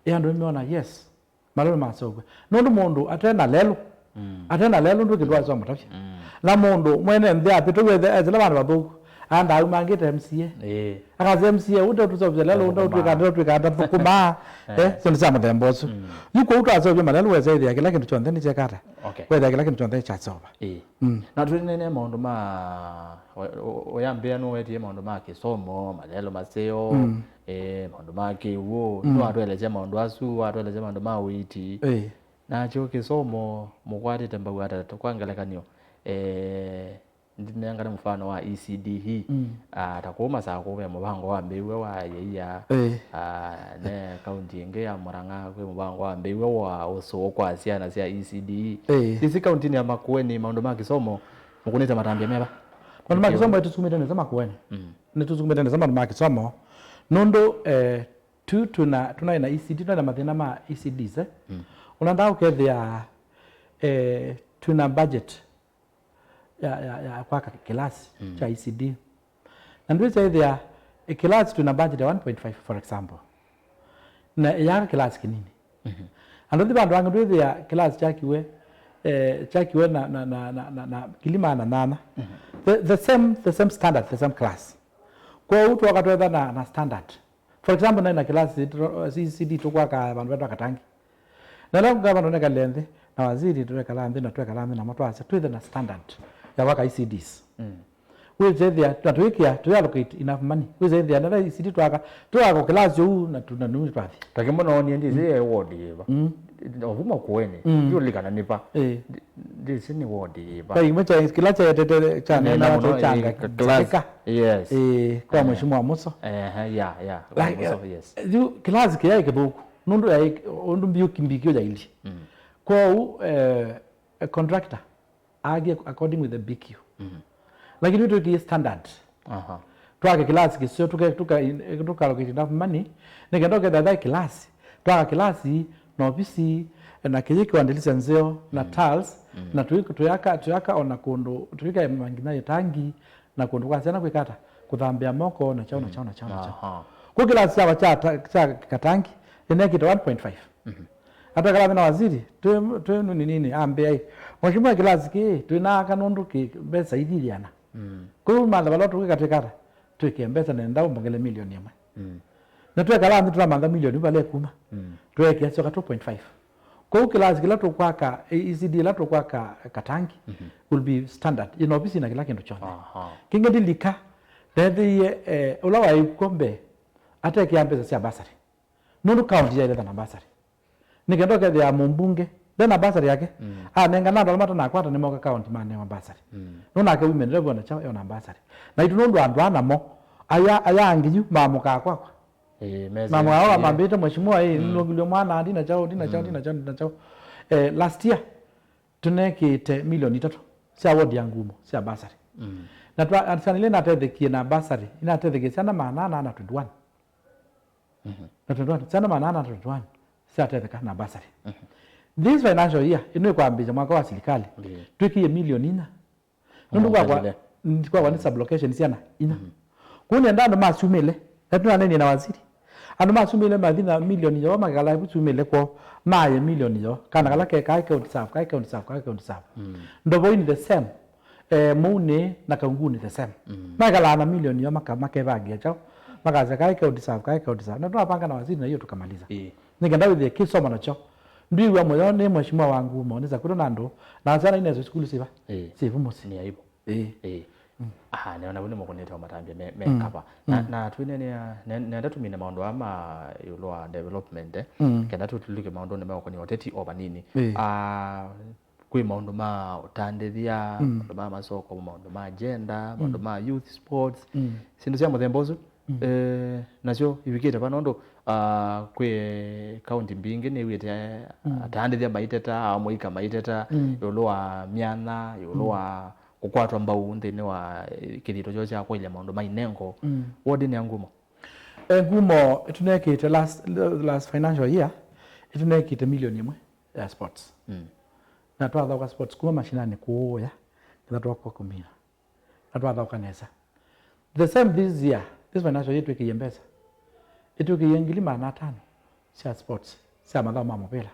ĩ andũ nĩmeona, yes, malelũ maseũvw'a. Nũndũ mũndũ ate na lelũ, mm, ate na lelũ ndwĩ kĩndũ wasoma mũtavya. Mm. Na mũndũ mwene nthĩ apĩtũw'e ethe-, ethela vandũ vathũku, andaa aumangĩte M C A. Ĩĩ. Akasya M C A, ũnde ũtũseũvya lelũ, ũnde ũtw'ĩka, ũnde ũtw'ĩka, nda thũkũmaa. Eh, eh, syo nĩ sya mũthemba ũsu. Mm. Yu kwoou twaseũvya malelũ wesa ĩthĩa kĩla kĩndũ kyonthe nĩkyekata. Okay. Wethĩa kĩla kĩndũ kyonthe kyasova. Ĩĩ. Mm. Na twĩneenea maũndũ ma, o-, o-, ũyambĩa nũwetie maũndũ ma kĩsomo, malelũ maseo, mm, eh, maũndũ ma kĩw'ũ, mm, nĩwatũelesya maũndũ asu, watũelesya maũndũ ma ũiiti. Ĩĩ. Nakyo kĩsomo mũkwatĩte mbau ata? Kwa ngelekany'o, eh, ndinengane mũfano wa E C D E. Mm. Ah, ta kũu Masakũ ve mũvango wambĩĩw'e wa yĩia. Ĩĩ. Ah, ne kaunti ĩngĩ ya Murang'a kwĩ mũvango wambĩĩw'e wa ũsũũ kwa syana sya E C D E. Ĩĩ. Isi kauntinĩ ya Makueni, maũndũ ma kĩsomo mũkũnĩte matambya meva? Maũndũ ma kĩsomo nĩtũsukumĩte nesa Makueni. Mm. Nĩtũsukumĩte nesa maũndũ ma kĩsomo. Nũndũ, eh, tu, tuna, tunaĩ na E C D, tunaĩ na mathĩna ma E C Ds, eh? Mm. Ũnendaa ũkethĩa, eh, twĩna budget ya, ya, ya kwaka kĩlasi, mm, kya E C D. Na ndwĩsa ĩthĩa, ĩ, kĩlasi twĩna budget ya one point five, for example. Na ĩyaka kĩlasi kĩnini. Mhm. Andũ thi vandũ vangĩ ndwĩthĩa kĩlasi kyakiwe, eh, kyakiwe na, na, na, na, na, na ngili maana nana. Mhm. The, the same, the same standard, the same class. Kwoou twoka twetha na, na standard. For example, naĩ na kĩlasi tũ-, E C D tũkwaka vandũ vetwa Katangi. Na ĩla ngavana nĩkalĩe nthĩ, na waziri twekala nthĩ, na twekala nthĩ namo twasya, twĩthe na standard ya kwaka E C Ds. Mm. Wĩsethĩa, na tũikĩa, tũi allocate enough money. Wĩsethĩa, na E C D twaka, twaka kĩlasi ũu, na tu-, na nũu twathi. Ta kĩmwe noonie, ndĩsĩ, mm, ward yĩva. Mm. Ovuma Kueni, mm, ndiũlikana nĩva. Eh. Ndi-, ndĩsĩ nĩ ward yĩva. Kwa imwe kya, kĩla kyaetete kyaneena mũno, kyangathĩka. Yes. Eh, kwa, eh, Mheshimiwa Muso. Ehe, yeah, yeah. Kwa, like, Muso, eh, yes. Yu kĩlasi kĩyaĩ kĩthũku. Nũndũ yaĩ, ũndũ mbiũki mbikio yailyĩ. Mm. Kwoou, eh, a contractor aakie according with the B Q. Mhm. Lakini twĩkĩie standard. Aha. Twake kĩlasi kĩseo, tũke-, tũka-, tũka allocate enough money, nĩkenda ũkethĩa kĩlasi. Twaka kĩlasi, na ovisi, na kĩyĩkĩwa ndilisya nzeo, na, mm, tiles, mm, na tũi-, tũyaka, tũyaka ona kũndũ, tũyĩka manginya ĩtangi, na kũndũ kwa syana kwĩka ata, kũthambĩa moko, na kyaũ, na kyaũ, na kyaũ, na kyaũ. Aha. Kwa kĩlasi kyakwa kya ta-, kya Katangi, nĩnekĩte one point five. Mhm. Atwekala nthĩ na waziri, twĩ, twĩ nini nini, ambĩa, "Ĩ, Mheshimiwa, kĩlasi kĩĩ, twĩnaaka nũndũ kĩ mbesa ithithiana." Mm. Kwa hiyo, mantha vala tũkwĩka twĩka ata, twĩke mbesa nenda ũmbongele milioni ĩmwe. Mm. Na twekala nthĩ tũramantha milioni vala ĩkuma. Mm. Tweekĩa syoka two point five. Kwoou kĩlasi kĩla tũkwaka, E C D ĩla tũkwaka Katangi, mhm, will be standard. Ĩna ovisi na kĩla kĩndũ kyonthe. Aha. Kĩngĩ ndilika, nethĩie, eh, ũla waĩ kw'o mbee, atekĩa mbesa sya bursary. Nũndũ county yaĩletha na bursary. Nĩkenda ũkethĩa mũmbunge, nde na bursary yake, mm, anengana andũ ala matanakwata nĩmoka county manewa bursary. Mm. Nũndũ nake women rep ona kyaũ, eona bursary. Na itu nũndũ andũ aa namo, aya, aya angĩ yu maamũkaa kwakwa. Ĩĩ, mesi-, maamũkaa, ĩĩ, mambĩte, "Mheshimiwa, ĩĩ, mm, nĩnũngilwe mwana, ndina kyaũ, ndina kyaũ, mm, ndina kyaũ, ndina kyaũ." Eh, last year, tũnekĩte milioni itatũ sya ward ya Ngumo sya bursary. Mm. Na twa, and syana ila inatethekie na bursary, inatethekie syana maana ana na twenty-one. Mhm. Na twenty-one, syana maana ana na twenty-one syatetheka na bursary. Mhm. This financial year, ĩno ĩkwambĩĩsya mwaka wa silikalĩ, ndiyo, twĩkĩie milioni inya. Nũndũ kwakwa, kwakwa nĩ sublocation syana inya. Mhm. Kũu nĩenda andũ masyumĩle, na tũnanenie na waziri. Andũ masyumĩle mathi na milioni yoo, makekala vu syumĩle kwoo, maye milioni yoo. Kana kala ke, kaĩ ke deserve, kaĩ ke deserve, kaĩ ke deserve. Mm. Ndovoinĩ the same. Eh, Mũunĩ na Kaunguni the same. Mm. Mekalaa na milioni yoo, maka-, makevangĩa kyaũ. Makasya, "Kaĩ ke deserve, kaĩ ke deserve." Na twapanga na waziri na hiyo tukamaliza. Ĩĩ. Nĩkenda wĩthĩe kĩsomo nakyo. Ndwĩw'a mũyo nĩ mheshimiwa wa Ngumo, nĩsa kwĩtwa na andũ, na syana ineso sukulu siva? Ĩĩ. Sivu mũsyĩ. Nĩ aibu. Ĩĩ. Ĩĩ. Mm. Aha, nĩona vu nĩmũkũnĩte o matambya me, me, mm, kava. Na, mm, na twĩneenea, ne-, nenda tũmine maũndũ aa ma ĩũlũ wa development, eh. Mm. Kenda tũtulike maũndũnĩ meũkũnĩa ũteti o vanini. Ĩĩ. Ah, kwĩ maũndũ ma ũtandĩthya, mm, maũndũ ma masoko, maũndũ ma gender, maũndũ, mm, ma youth sports, mm, syĩndũ sya mũthemba ũsu. Mm. Eh, nasyo ivikĩte va nũndũ, ah, kwĩ kaunti mbingĩ nĩw'ĩte, mm, atandĩthya maiteta, amũika maiteta, mm, ĩũlũ wa myanya, ĩũlũ, mm, wa kũkwatwa mbau nthĩnĩ wa, eh, kĩthito kyoo kya kũĩlya maũndũ ma inengo. Mm. Wodinĩ ya Ngumo. Eh, ngumo ĩtũnekĩte last, last financial year, ĩtũnekĩte milioni ĩmwe ya sports. Mm. Na twathaũka sports kuma mashinani kũũya, ngetha twakoa kũmina. Na twathaũka nesa. The same this year, this financial year twĩkĩie mbesa. Ĩtwĩkĩie ngili maana atano sya sports, sya mathaũ ma mũvĩla.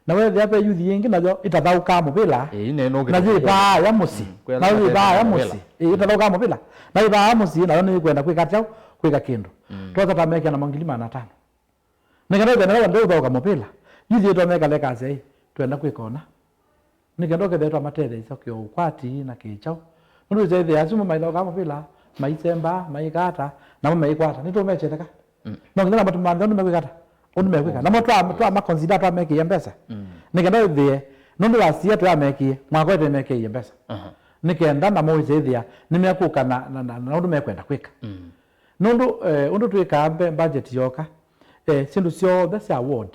Na wethĩa ve yuthi yĩngĩ nayo ĩtathaũkaa mũvĩla, Ĩĩ, ine nũkĩte na yĩ mũvĩla. Vaa ya mũsyĩ, Mm, kwĩ na ala yĩ vaa ya matethaĩa mũsyĩ, mũvĩla. Ĩĩ, ĩtathaũkaa mũvĩla, na yĩ vaa ya mũsyĩ, nayo nĩkwenda kwĩka kyaũ, kwĩka kĩndũ. Mm. Twosa twamekĩa namo ngili maana atano. Nĩ kenda ũthĩna ũla ndĩũthaũka mũvĩla, yuthi ĩtonya ĩkaleka asya, "Ĩ, twenda kwĩka ũna." Nĩ kenda ũkethĩa twamatetheesya kĩũkwati na kĩkyaũ. Nũndũ ĩsyaĩthĩa asu mo maithaũkaa mũvĩla, maisembaa, maikata, namo maikwata. Nĩtũmechete ka? Mm. No nginya namo tũmanthe ũndũ mekwĩkata, ũndũ mekwĩka. Namo twa, twa maconsider twamekĩie mbesa. Mm. Nĩ kenda wĩthĩe, nũndũ last year tũyamekie, mwaka ũyũ tũimekĩie mbesa. Aha. Nĩ kenda namo wĩsyaĩthĩa nĩmekũka na, na, na, na ũndũ mekwenda kwĩka. Mm. Nũndũ, eh, ũndũ twĩkaa mbe-, budget yoka, eh, syĩndũ syonthe sya ward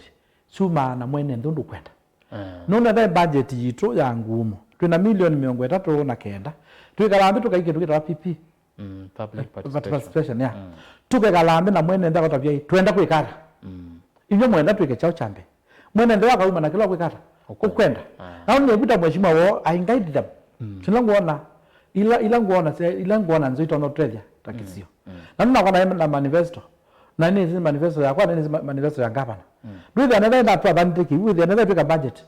syumaa na mwene nthĩ ũndũ ũkwenda. Eh. Nũndũ ve budget yitũ ya ngumo, twĩ na milioni mĩongo ĩtatũ na kenda, twĩkalaa nthĩ tũkai kĩndũ kĩtawa P P. Mm, public Participation. Participation, yeah. Mm. Tũkekala nthĩ na mwene nthĩ akatavya, "Ĩ, twenda kwĩka ata?" Mm. Inyuĩ mwenda twĩke kyaũ kya mbee? Mwene nthĩ akauma na kĩla ũkwĩka ata? Ũkwenda. Ũkwenda. Ah. Na nĩw'ĩta mheshimiwa woo, I guide them. Mm. Kĩla ngwona, ila, ila ngwona, se-, ila ngwona nzeo itonya ũtũtethya ta Mm. kĩsio. Mm. Na nĩnakwa na, na manifesto. Na nĩ manifesto yakwa, na nĩ ma-, manifesto ya gavana. Mm. Ndwĩthĩa netha ndatwathanĩte kĩu, wĩthĩa netha twĩka budget.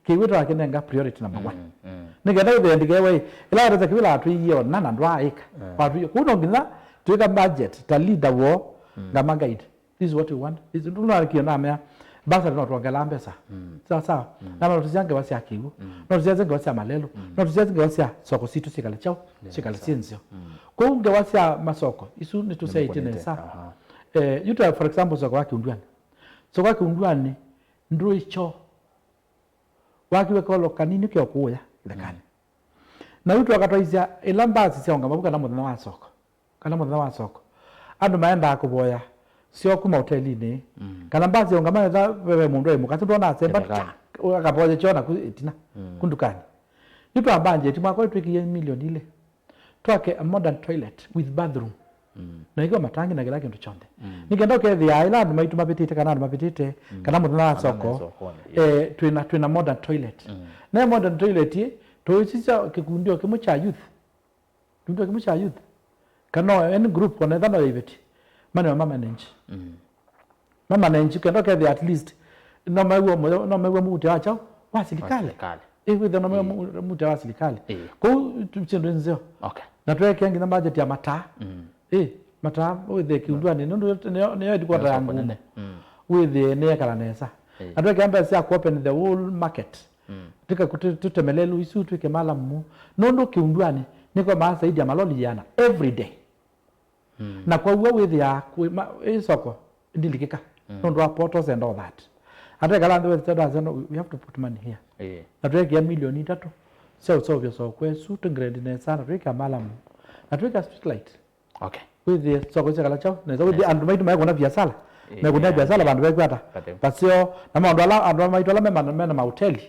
Kĩw'ũ twakĩnenga priority number one. Mm, mm. Nĩ kenda wĩthĩe ndikewe, ĩla watesa kĩw'ũ la twĩie ona na ndwaaĩka. Mm. Watwĩie. Kũu no nginya twĩka budget, ta leader woo, Mm. ngama guide. This is what we want. This is, ndũnarĩkĩe namea, bursary no twongelaa mbesa. Mm. Sawa sawa. Mm. Na no tũsya ngewa sya kĩw'ũ. Mm. No tũsya ngewa sya malelũ. Mm. No tũsya ngewa sya soko sitũ syĩkale kyaũ, Yeah, syĩkale sawa. syĩ nzeo. Mm. Kũu ngewa sya masoko, isu nĩtũsyaĩtye Nĩmũkũnĩte. nesa. Aha. Eh, yu ta, for example, soko wa Kiunduani. Soko wa Kiunduani, ndũĩ kyoo. Wakiwe kolo kanini ke ũkũũya ĩthekanĩ. Mm. Na yu twakatwaisya ĩla mbasi syaũngama vu kana mũthenya wa soko, kana mũthenya wa soko, andũ maendaa kũvoya syoo kuma ũtelinĩ, Mm. kana mbasi yaũngama ĩla veve mũndũ aimũka, si ndwona asemba Ĩthekanĩ. Akavoya kyoo naku ĩtina, Mm. ku ndukanĩ. Yu twa budget mwaka ũyũ twĩkĩie milioni ilĩ. Twake a modern toilet with bathroom. Mm. Na ĩkĩwa matangi na kĩla kĩndũ kyonthe. Mm. Nĩ kenda ũkethĩa ĩla andũ maitũ mavĩtĩte kana andũ mavĩtĩte, Mm. kana mũthenya wa Kana soko, me sokonĩ, eh, twĩna, twĩna modern toilet. Mm. Na modern toilet ĩ, tũisisya kĩkundi o kĩmwe kya youth. Kĩkundi o kĩmwe kya youth. Kana o any group, ona ĩtha no ya iveti. Maneo ma manage. Mm. Mamanenji kenda ũkethĩa at least no mew'a mũyo, no mew'a mũutĩa wa kyaũ wa Wa silikalĩ. Silikalĩ. Ĩ, wĩthĩa no mew'a Ĩ. mu-, mũutĩa wa silikalĩ. Ĩ. Kũu tu-, syĩndũ nzeo. Okay. Na twekea nginya budget ya mataa. Mm. Ĩ, mataa wĩthĩe Kiunduani nũndũ nĩyo, nĩyo headquarter ya Nĩyo soko ngumo. Nene. Mm. Wĩthĩe nĩyekala nesa. Ĩ. Na twekea mbesa sya ku open the whole market. Mm. Tika kuti tutemelelu isu twike malamu. Nũndũ Kiunduani nĩko maasaidia maloli yana every day. Mm. Na kwa w'o wĩthĩaa kwĩ ma-, ĩ soko ndilikĩka, Mm. nũndũ wa portals and all that. Atekala nthĩ wethĩte ndasya, "No, we have to put money here." Ĩĩ. Na twekĩa milioni itatũ sya ũseũvya soko ĩsu, tũ grade nesa, na twĩkĩa malamu, na twĩkĩa street light. Okay. Wĩthĩe soko syakala kyaũ nesa, wĩthĩe Yes. andũ maitũ maekũna biasala, Ĩĩ, mekũna yeah, biasala yeah. vandũ vekwata. Kate. Vaseo, na maũndũ ala, andũ maitũ ala me ma-, mena mahoteli,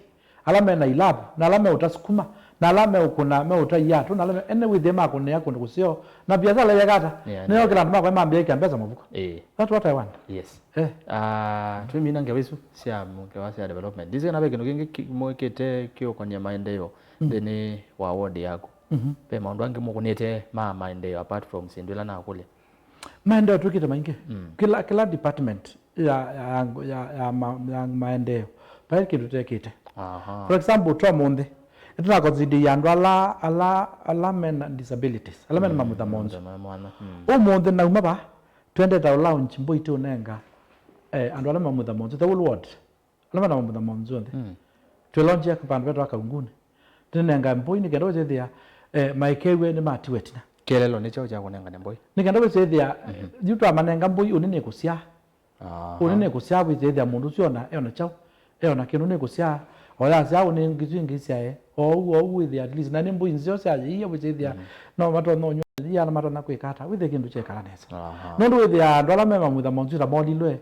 ala me na ilavu, na ala meũta sukuma, na ala meũkũna, meũta iatũ, na ala me, ene wĩthĩe makũnĩa kũndũ kũseo, na biasala yekata, Yeah, nĩyo yeah. kĩla andũ makwa mambĩĩkĩa mbesa mũvuko. Ĩĩ. That's what I want. Yes. Eh. Ah, twĩmina ngewa isu sya ngewa sya development. Ndisi kana ve kĩndũ kĩngĩ ki-, mwĩkĩte kĩũkonia maendeeo Mm. nthĩnĩ wa ward yaku. Mhm. Ve maũndũ angĩ mũkũnĩte ma maendeeo apart from syĩndũ ila nakũlya. Maendeeo twĩkĩte maingĩ. Mm. Kĩla, kĩla department ya, ya, ya, ya, ma, ya maendeeo, vai kĩndũ tekĩte. Aha. For example, twa mũnthĩ, nĩtũnakonsidia andũ ala, ala, ala mena disabilities, ala mena Mm, mamutha monzu. mamutha ma mwana. Mm. Ũmũnthĩ nauma va, twendete launch mbũi tũnenga, eh, andũ ala mamutha monzu, the whole ward. Ala mena mamutha monzu onthe. Mm. Twĩlonjia vandũ vetwa Kaunguni. Tũnenga mbũi nĩ kenda wĩsĩthĩa, eh, maekew'e nĩ matiwe tina. Kĩelelo nĩ kyaũ kya kũnengane mbũi? Nĩ kenda wĩsĩthĩa, Mhm. yu twamanenga mbũi ũnĩ nĩ kũsyaa. Aha. Ũnĩ nĩ kũsyaa wĩsĩthĩa mũndũ ũsu ona, eona kyaũ, eona kĩndũ nĩ kũsyaa, o yasyaa ũnĩ ngĩsu ĩngĩ syae, ou, ou wĩthĩa at least, na nĩ mbũi nzeo sya yĩia wĩsĩthĩa, Mhm. no matonya ũnywa yĩia na matonya kwĩka ata, wĩthĩa kĩndũ kyekala nesa. Aha. Nũndũ wĩthĩa andũ ala me mamutha monzu ta molilwe,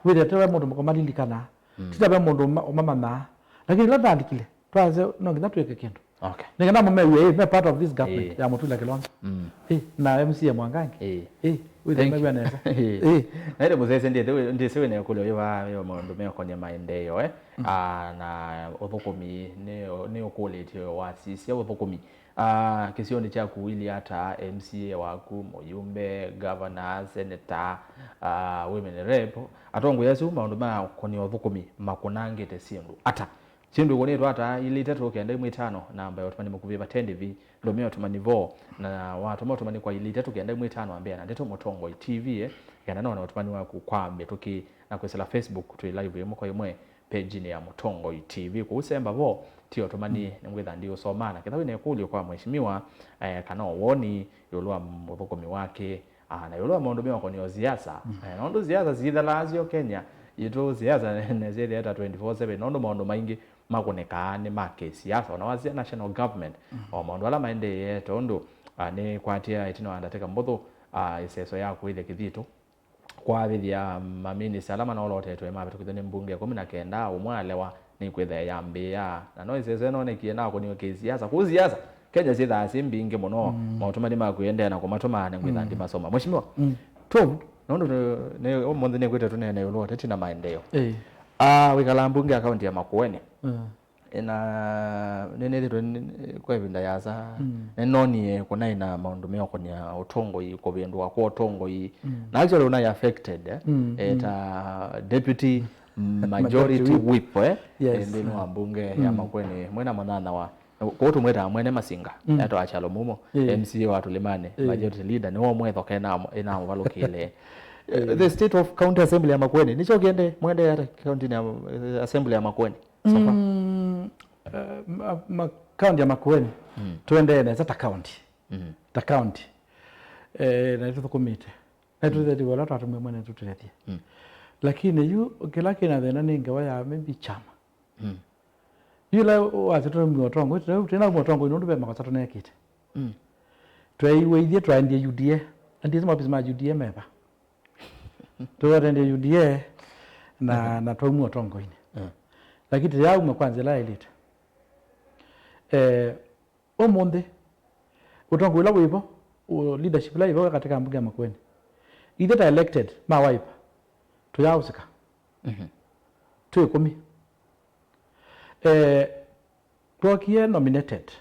wĩthĩa tewe mũndũ mũkũmalilikana, Mm. tita ve mũndũ ũma-, ũmamanyaa. Lakini ĩla ndalikile, twasya no nginya twĩke kĩndũ. Okay. Nĩ kana mũmew'e, ĩ, me part of this government, ĩ, ya Mũtula Kilonzo. Mm. Ĩ, na M C A Mwangangi. Ĩ. Ĩ, wĩthĩe mew'a nesa. Ĩ. Ĩ. Na ĩndĩ mũsese ndĩsĩ wĩ na ĩkũlyo yĩva yo maũndũ meũkonya maendeeo, eh? Mm. Ah, na ũthũkũmi nĩ, nĩ ũkũlĩtye wasisya ũthũkũmi. Ah, kĩsionĩ kyaku wĩlĩ ata M C A waku, mũyumbe, governor, senator, ah, women rep, atongoi asu maũndũ ma kũnĩ ũthũkũmi makũnangĩte syĩndũ ata? Syĩndũ ikũnĩtwe ata? Ilĩ itatũ kenda imwe itano, namba ya ũtũmani mũkuvĩ vate ndĩvi, ndũmĩa ũtũmani vo, na watũma ũtũmani kwa ilĩ itatũ kenda imwe itano, ambĩa na Ndeto Mũtongoi T V, eh, kenda nona ũtũmani waku kwa mĩtũkĩ na kwĩsĩla Facebook twĩ live ĩmwe kwa ĩmwe page-inĩ ya Mũtongoi T V. Kũu semba vo, ti ũtũmani, mm, nĩngwĩtha ndiũsoma, na ketha wĩna ĩkũlyo kwa mheshimiwa, eh, kana woni ĩũlũ wa mũthũkũmi wake, ah, na ĩũlũ wa maũndũ meũkonĩa siasa. Mm. Eh, nũndũ siasa sithalaa syo Kenya yitũ, siasa nĩsyĩthĩe ta twenty-four seven, nũndũ maũndũ maingĩ makũnĩkaa nĩ ma kĩsiasa. Ona wasya national government, mm, o maũndũ ala maendeee, tondũ, ah, nĩkwatie ĩtina wa ndatĩka mbũthũ, ah, ĩseso ya kũĩthya kĩthitũ kwavĩthya maminista ala manolotetwe mavĩtũkĩthw'a nĩ mbunge ĩkũmi na kenda, ũmwe alewa, nĩkwĩthĩa yambĩĩa. Na no ĩseso ĩnonekie nakũniwe kĩsiasa. Kũu siasa, Kenya syĩthaa syĩ mbingĩ mũno, mm, maũtũmani ma kwĩendeea na kũmatũma nĩngwĩtha, mm, ndimasoma. Mheshimiwa, mm, twou, nũndũ nĩ, nĩ, ũmũnthĩ nĩkwĩte tũneene ĩũlũ wa ũteti na maendeeo. Ĩĩ. Ah, wĩkalaa mbunge ya kaunti ya Makueni. Mm. Na nĩnĩthĩtwe nĩ-, kwa ĩvinda yasa, mm, nĩnonie kũnaĩ na maũndũ meũkonya ũtongoi, kũvĩndũa kwa ũtongoi. Mm. Na actually ũnaĩ affected, eh, mm, eh, mm, ta deputy majority whip, eh, yes, eh, nthĩnĩ wa mbunge ya, mm, Makueni, mwena mũnyanyawa, kũu tũmwĩtaa Mwene Masinga, mm, etwa Achalo Mumo, ĩĩ, M C A wa Tũlĩmanĩ, ĩĩ, majority leader, nĩwe ũmwe ĩthoka ĩna-, ĩnamũvalũkĩle. Eh, the state of county assembly ya Makueni, nĩkyo kĩende, mwende ata county ya, eh, assembly ya Makueni? So far. Mm, eh, ma, ma, county ya Makueni, mm, tũendee nesa ta county. Mm. Ta county. Eh, na nĩtũthũkũmĩte. Na, mm, tũtethya ũla twatũmie mwene tũtethye. Mm. Lakini yu kĩla kĩna thĩna nĩ ngewa ya maybe chama. Mm. Yu ĩla wasya tũnaumia ũtongoi, tũnaumia ũtongoi nũndũ ve makosa tũnekĩte. Mm. Tweeiwe ithyĩ twaendie U D A. Andisi maofisi ma U D A meva. Tũatendie U D A na, na twaumia ũtongoinĩ. Mm. Lakini tũyaauma kwa nzĩa ĩla yaĩlĩte. Eh, ũmũnthĩ, ũtongoi ũla wĩvo, ũ-, leadership ĩla yĩvo katĩ ka mbunge ya Makueni. Ithyĩ ta elected ma Wiper, tũyaaũsĩka. Mhm. Twĩ ĩkũmi. Eh, Twokie nominated.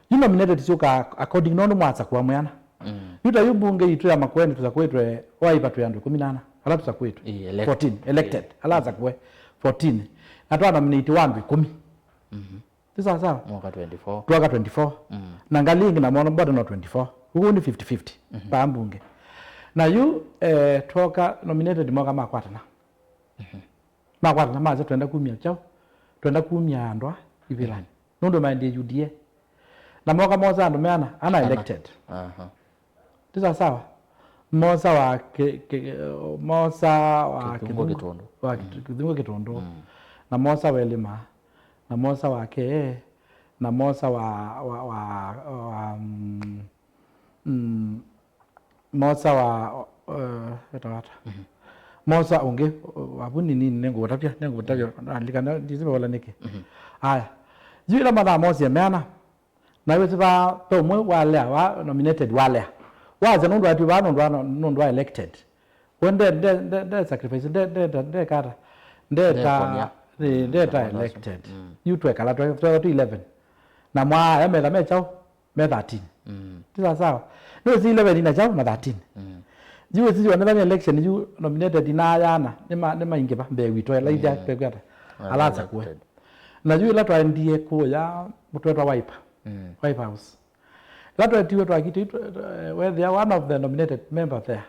Yu nominated syũkaa according nũndũ mwasakũa mwĩana. Mm. Yu ta yu mbunge yitũ ya Makueni tũsakũĩtwe, Wiper twĩ andũ ĩkũmi na ana ala tũsakũĩtwe. Ĩĩ, elect-, fourteen, elected, ĩĩ, ala asakũe fourteen. Na twa nominate wa andũ ĩkũmi. Mhm. Ti sawa sawa? Mwaka twenty-four. Twoka twenty-four. Mm. Na ngalĩ ĩngĩ na mono bado no twenty-four. Ũguo nĩ fifty fifty, mhm, pa mbunge. Na yu, eh, twoka nominated moka makwatana. Mhm. Makwatana masya twenda kumya kyaũ? Twenda kumya andũ a ivĩlanĩ. Mhm. Nũndũ maendie U D A. Na moka mosa andũ meana, ana, ana elected. Aha. Ti sawa sawa? Mosa wa kĩ-, kĩ-, mosa wa Kĩthungũ Kĩthungũ, Kĩtũndũ. Wa Kĩtu-, mm, Kĩthungũ Kĩtũndũ. Mm. Na mosa wa Elima. Na mosa wa Kee. Na mosa wa, wa, wa, wa, mm, Mm, mosa wa, uh, etawa ata? Mhm. Mosa ũngĩ, uh, wavu nini nĩngũũtavya, nĩngũũtavya, mhm, nalikana, ndisivola nĩkĩ. Mhm. Aya. Yu ĩla mathaa mosie meana, na wĩsĩ va, ve ũmwe walea, wa nominated walea. Wasya nũndũ ati vaa nũndũ wa, nũndũ wa elected. We nde, nde, nde, nde sacrifice, nde, nde, nde, nde kata, nde ta, nde, nde ta elected. Mm. Yu twekala, twe, twe, twe eleven. Na mwaa aya metha me kyaũ? Me thirteen. Mm. Ti sawa sawa? Nĩwĩsĩ eleven na kyaũ na thirteen. Mm. Yu wĩsĩ yu onethani election yu nominated na ayana, nĩ ma, nĩ maingĩva mbee witũ, ela itya, mm, twekwa ata? Ala asakũe. Elected. Na yu ĩla twaendie kũya, twetwa Wiper. Mm. Wiper House. Ĩla twetiwe twakitĩtwe, eh, wethĩa one of the nominated member there.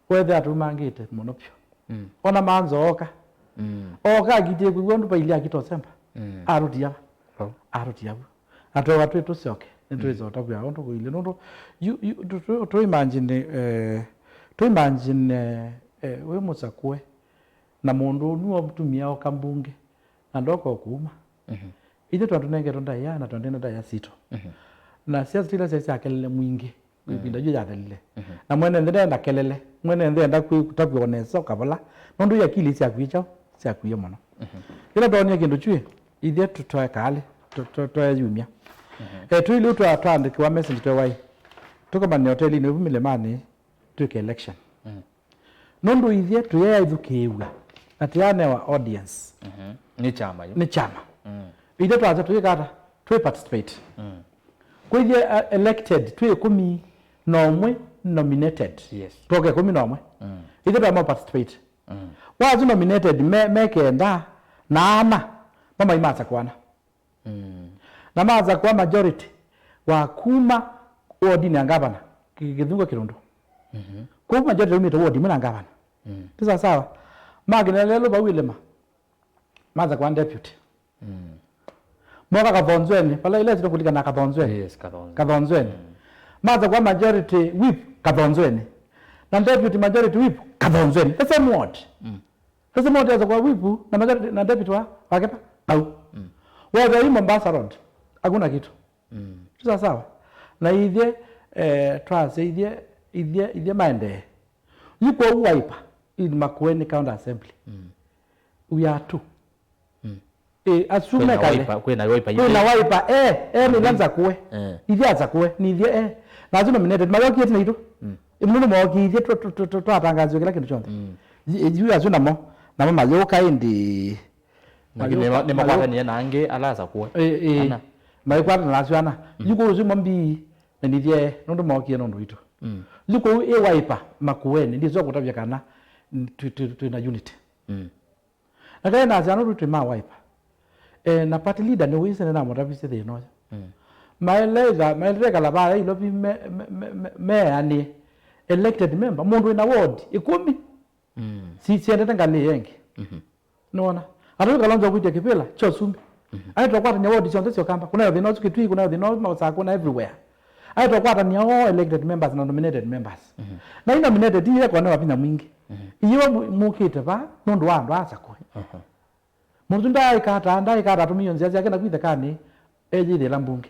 Wethĩa atumangĩte mũno vyũ. Mm. Ona manzo oka. Mm. Oka akitie kwĩw'a ũndũ vailye akita ũsemba. Mm. Arũtia va? Oh. Arũtia vu. Atwewa twĩ tũsyoke. Nĩtwĩsa, mm, ũtavw'a ũndũ kũilye. Nũndũ, you, you, tũ, tũ, tũ imagine, eh, tũ imagine, eh, eh, wĩ mũsakũe. Na mũndũ nĩwe mũtumĩa oka mbunge. Na ndoka o kuuma. Mhm. Ithyĩ twatũnengetwe ndaĩa na twendene ndaĩa sitũ. Mhm. Na siasa ila syaĩ sya kelele mwingĩ, mhm, ĩvinda yu yathelile. Mhm. Na mwene nthĩ ndenda kelele, mwene nthĩ enda kwĩ-, kũtavw'a o nesa ũkavola, nũndũ yu akili syakwie kyaũ? Syakwie mũno. Mhm. Ĩla twoonie kĩndũ kyuĩ, ithyĩ tũ-, twaekalĩ, tũ-, tũ-, tweeyumya. Eh, tũilyĩ twa twaandĩkĩwa message twewai tũkomane hotelinĩ ĩvu Mĩlĩmanĩ twĩke election. Nũndũ ithyĩ tũyeethukĩĩw'a na tũyanewa audience Nĩ kyama yu. Nĩ kyama. Ithyĩ twasya tũyĩka ata? Twĩ participate. Kwĩthye uh, elected twĩ ĩkũmi na ũmwe nominated. Yes. Twoka ĩkũmi na ũmwe. Ithyĩ twama participate. Kwa asu nominated me, me kenda na ana mamai masakũana. Na masakũa majority wa kuma wodinĩ ya ngavana kĩ- kĩthungo kĩlũndũ. Kũu majority yaumĩte wodi ĩmwe na ngavana. Ti sawasawa. Makinya lelũ vau ĩlĩma masakũa deputy. Moka Kathonzweni, vala ĩla ĩsito kũlikana Kathonzweni. Yes, Kathonzweni. Kathonzweni. Masakũa majority whip Kathonzweni. Na deputy majority whip Kathonzweni. The same ward. Sasa moteza kwa wipu na magari na debit wa waketa au. Whether hii Mombasa Road hakuna kitu. Sawa sawa. Na ithyĩ eh, twasya ithyĩ ithyĩ ithyĩ maendee. Yuko Wiper in Makueni County Assembly. We are two. Eh, asu Kwĩna mekale. Wiper, kwĩna Wiper Kwĩna ithyĩ. Wiper eh eh nĩ lanza kuwe. Eh. Ithyĩ aza kuwe ni ithyĩ eh. Na asu nominated mayokie tena itu. Mũndũ mokiithye twatangaziwe kĩla kĩndũ kyonthe. Yu asu namo namo mayũka ĩndĩ. Lakini nĩma- nĩmakwatanie na angĩ ala asakũe. Ĩ- ĩ. Ana. Maikwata na asu ana yu kũu ũsu mambii na nithye nũndũ mokie nũndũ witũ. Yu kũu ĩ Wiper Makueni ndiswa kũtavya kana twĩ- twĩ- twĩna unity. Na kaĩ nasya nũndũ twĩ ma Wiper. E, na party leader nĩwĩsĩ nĩnamũtavisye thĩna ũyũ. Maeleza maelekala vaya Ilovi me- me- me- me- meanĩe elected member mũndũ wĩna ward ĩkũmi si- siendete ngalĩ ĩngĩ. Nĩwona? Atũi Kalonzo kwĩtya kĩvĩla kya ũsumbĩ. Aĩtwa kwatany'a ward syonthe sya Ũkamba. Kũnayo thĩna ũsu Kitui, kũnayo thĩna ũsu Masakũ na everywhere. Aĩtwa kwatany'a all elected members na nominated members. Na i nominated ii yekonewa vinya mwingĩ. Iyiwa mu- mukĩte va nũndũ wa andũ aa asakũe. Mũndũ ndaaĩka ata, ndaaĩka ata atũmĩie nzĩa syake naku ithekanĩ, eyĩthĩla mbunge.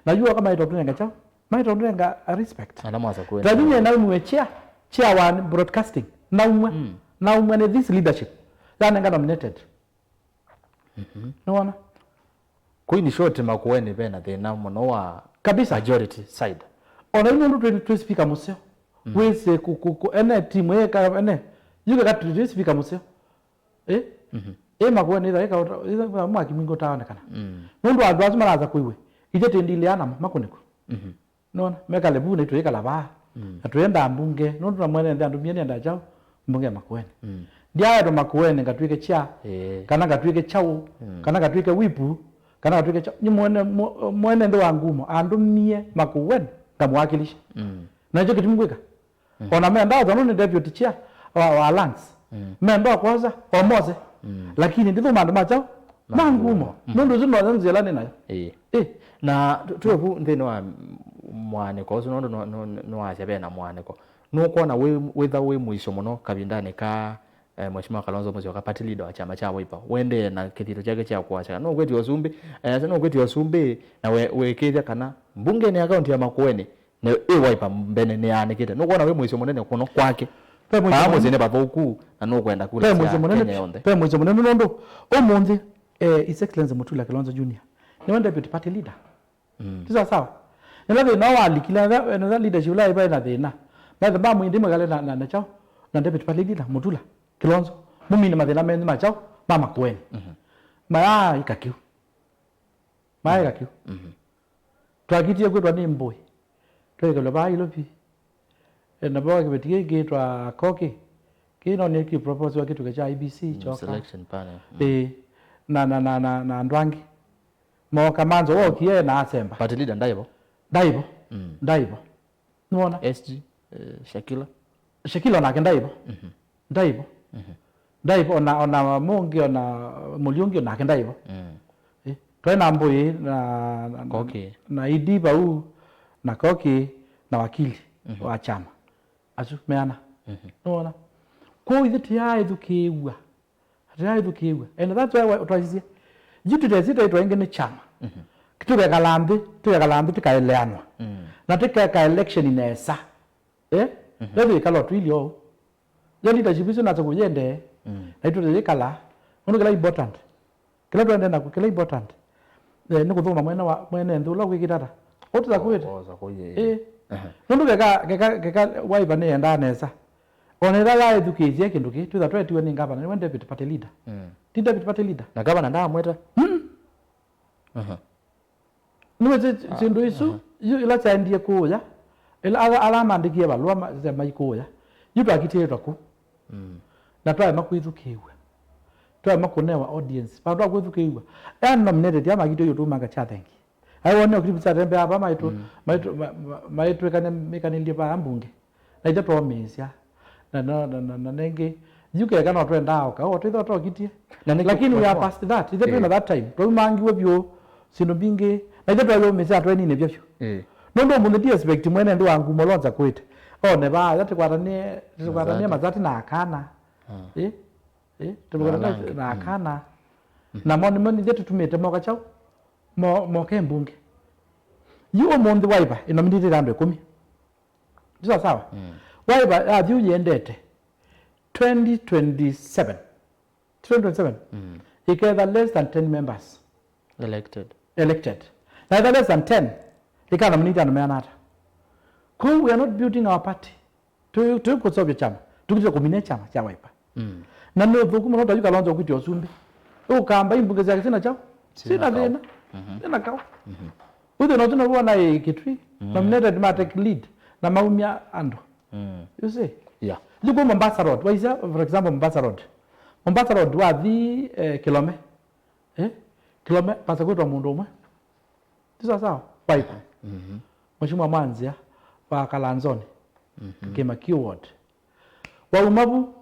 Na yu oka maĩtwa tũnenga kyaũ? Maĩtwa tũnenga a respect. Ala mwasakũe. Taving'e naumwe chair, chair wa broadcasting. Naumwe. Naumwe nĩ this leadership. Yanenga nominated. Nĩwona? Kũ in short Makueni vena thĩna mũno wa Kabisa. Majority side. Ona yu nũndũ twĩ twĩ speaker mũseo. Wĩsĩ ku- ku- ku- ene timu ĩka ene. Yuke katwĩ twĩ speaker mũseo. Eh? Eh Makueni ĩtha ĩka ĩtha mwaki mwingĩ ũtaonekana. Nũndũ andũ asu maraza kũiwe. Ithe tĩndilea namo makũnĩku. Nona mekale vu naitũ ĩkala vaa. Na tũenda mbunge nũndũ na mwene nthĩ andũ mie nĩenda kyaũ mbunge ya Makueni. Ndiaetwa Makueni ngatwĩke chair Ĩĩ. Kana ngatwĩke chaũ kana ngatwĩke wipu kana ngatwĩke chaũ nĩ mwene mu- mwene nthĩ wa ngumo andũ mie Makueni ngamwakilisha. Na nĩkyo kĩtumi ngwĩka. Ona menda tondũ nĩ deputy chair wa, wa lands. Menda kwosa omose. Lakini ndithũma andũ ma kyaũ ma ngumo. Nũndũ ũsu no nzĩa ĩla nĩ nayo. Ĩĩ. Eh. Na tu- tuwe vu nthĩnĩ wa mwanĩko ũsu nũndũ no- no- nĩwasya ve na mwanĩko nũkwona wĩ- wĩtha wĩ mũisyo mũno kavindanĩ ka eh, Mheshimiwa Kalonzo Musyoka party leader wa kyama kya Wiper wendee na kĩthito kyake kya kũasya nũkwĩtya ũsumbĩ eh, asya nũkwĩtya ũsumbĩ na we- wĩkĩĩthya kana mbungenĩ ya kaunti ya Makueni nĩ ĩ Wiper mbene nĩyaanĩkĩte nũkwona wĩ mũisyo mũnene mũno kwake. Ve mũisyo Paa mũsyĩ mũnene. Nĩ vathũku na nũkwenda kula Ve sya mũisyo mũnene. Kenya yonthe. Ve mũisyo mũnene nũndũ ũmũnthĩ eh, His Excellency Mutula Kilonzo Junior nĩwe deputy party leader. Ti sawa sawa. Nĩla thĩna walikile na leadership la ivae na thĩna. Methe mamwindi mwekale na na na chao na David Palili na Mutula Kilonzo. Mumine mathĩna menyu ma chao ma Makueni. Maya ikakiu. Maya ikakiu. Twakitie kwitwa nĩ mbũi. Twekelwe vaa Ilovi. E, na vaa kĩveti kĩngĩ kĩtwa Koki. Kĩĩ no nĩkĩ propose wa kĩtuke kya I B C choka. Selection panel. E, na na na na na andũ angĩ. Moka manzo wokie na asemba. Party leader ndaivo. Ndaivo. Ndaivo. Nĩwona? S G, eh, Shakila. Shakila onake ndaivo. Ndaivo. Ndaivo ona ona mũngĩ ona mũliũngĩ onake ndaivo. Eh, twaĩ na Mbũi na na- Koki. Na Idi vau na Koki na wakili wa chama. Asu meana. Nĩwona? Kwoou ithe tĩyaethukĩĩw'a. Atĩaĩthukĩĩw'a. And that's why wa- twasisye. Yu tũtesĩ taitwa ĩngĩ nĩ kyama. Tũkekala nthĩ, tũkekala nthĩ tĩkaeleanwa. Na tĩkeka election nesa. Eh? Lethĩkala twilyo ũu. Yo leadership isu nasa kũyendee. Na itũteyĩkala. Ũndũ kĩla important. Kĩla twende naku, kĩla important. Eh, nĩ kũthũkũma mwene wa, mwene nthĩ ũla ũkwĩkĩte ata? Ũtĩta kwĩte. Osa kũyĩ. Ĩĩ. Aha. Nũndũ keka, keka, keka Wiper nĩyendaa nesa. Ona ĩla yaĩthukĩĩsye kĩndũ kĩ, twĩtha twetiwe nĩ ngavana, nĩwe deputy party leader. Mm. Ti deputy party leader. Na ngavana ndaamwĩta? Mm. Aha. Nĩwĩsĩ syĩndũ isu, aha, yu ila syaendie kũũya, ila ala, ala maandĩkie valũa ma-, sya maikũũya, yu twakitĩĩtwa ku. Mm. Na twaema kwĩthukĩĩw'a. Twaema kũnewa audience. Vandũ va kwĩthukĩĩw'a. Ea nominated ya makitio yu tũmanga kya thengi. Ai wone clip syatembeaa va maitũ, mm, maitũ, ma-, ma-, maitwĩkane mĩkanĩlye va mbunge. Na ithe twoomĩĩsya. Na, na, na, na, na nengĩ, yu keka no twendaa oka, o, twĩthwa tokitie. Na nĩkĩ lakini we are past that. Ithe twĩna, eh, that time. Twaumangiwe vyũ, syĩndũ mbingĩ. Na ithe twayũmĩĩsya atwenine vyũ vyũ. Eh. Nũndũ ũmũnthĩ ndi expect mwene nthĩ wa ngumo lonza kwĩte. One vaya, tũkwatanie, tũkwatanie mazati na akana. Ah. Eh? Eh? Tũkwatanie na akana. Mm. Namo nĩmo ithe tũtumĩte moka kyaũ? Mo-, moke mbunge. Yu ũmũnthĩ Wiper ĩnominĩtĩte andũ ĩkũmi. Sawa sawa. Mm. Wiper yathi ũyendete twenty twenty-seven. Twenty twenty-seven. Mm. Iketha less than ten members elected. Elected. Na etha less than ten, ikanominate andũ meana ata? Kũu we are not building our party. Tũ, tũikũseũvya kyama. Tũkĩtĩte kũmina kyama kya Wiper. Mm. Na nĩ ũthũku mũno tayũ Kalonzo ũkwĩtya ũsumbĩ. Ũkamba imbunge syake sina kyaũ? Sina thĩna. Mhm. Sina kaũ. Mhm. Ũthĩ no tuna wona ĩ Kitui. Mm. Nominated ma take lead. Na maumya andũ. Mm. You see? Yeah. Yu kwa Mombasa Road. Waisya, for example, Mombasa Road. Mombasa Road wathi, eh, Kilome. Eh? Kilome, pasa kwĩtwa mũndũ ũmwe. Ti sawa sawa? Wiper. Mhm. Mheshimiwa Mwanzia wa Kalanzoni. Mhm. Kĩma Q ward. Wauma vu,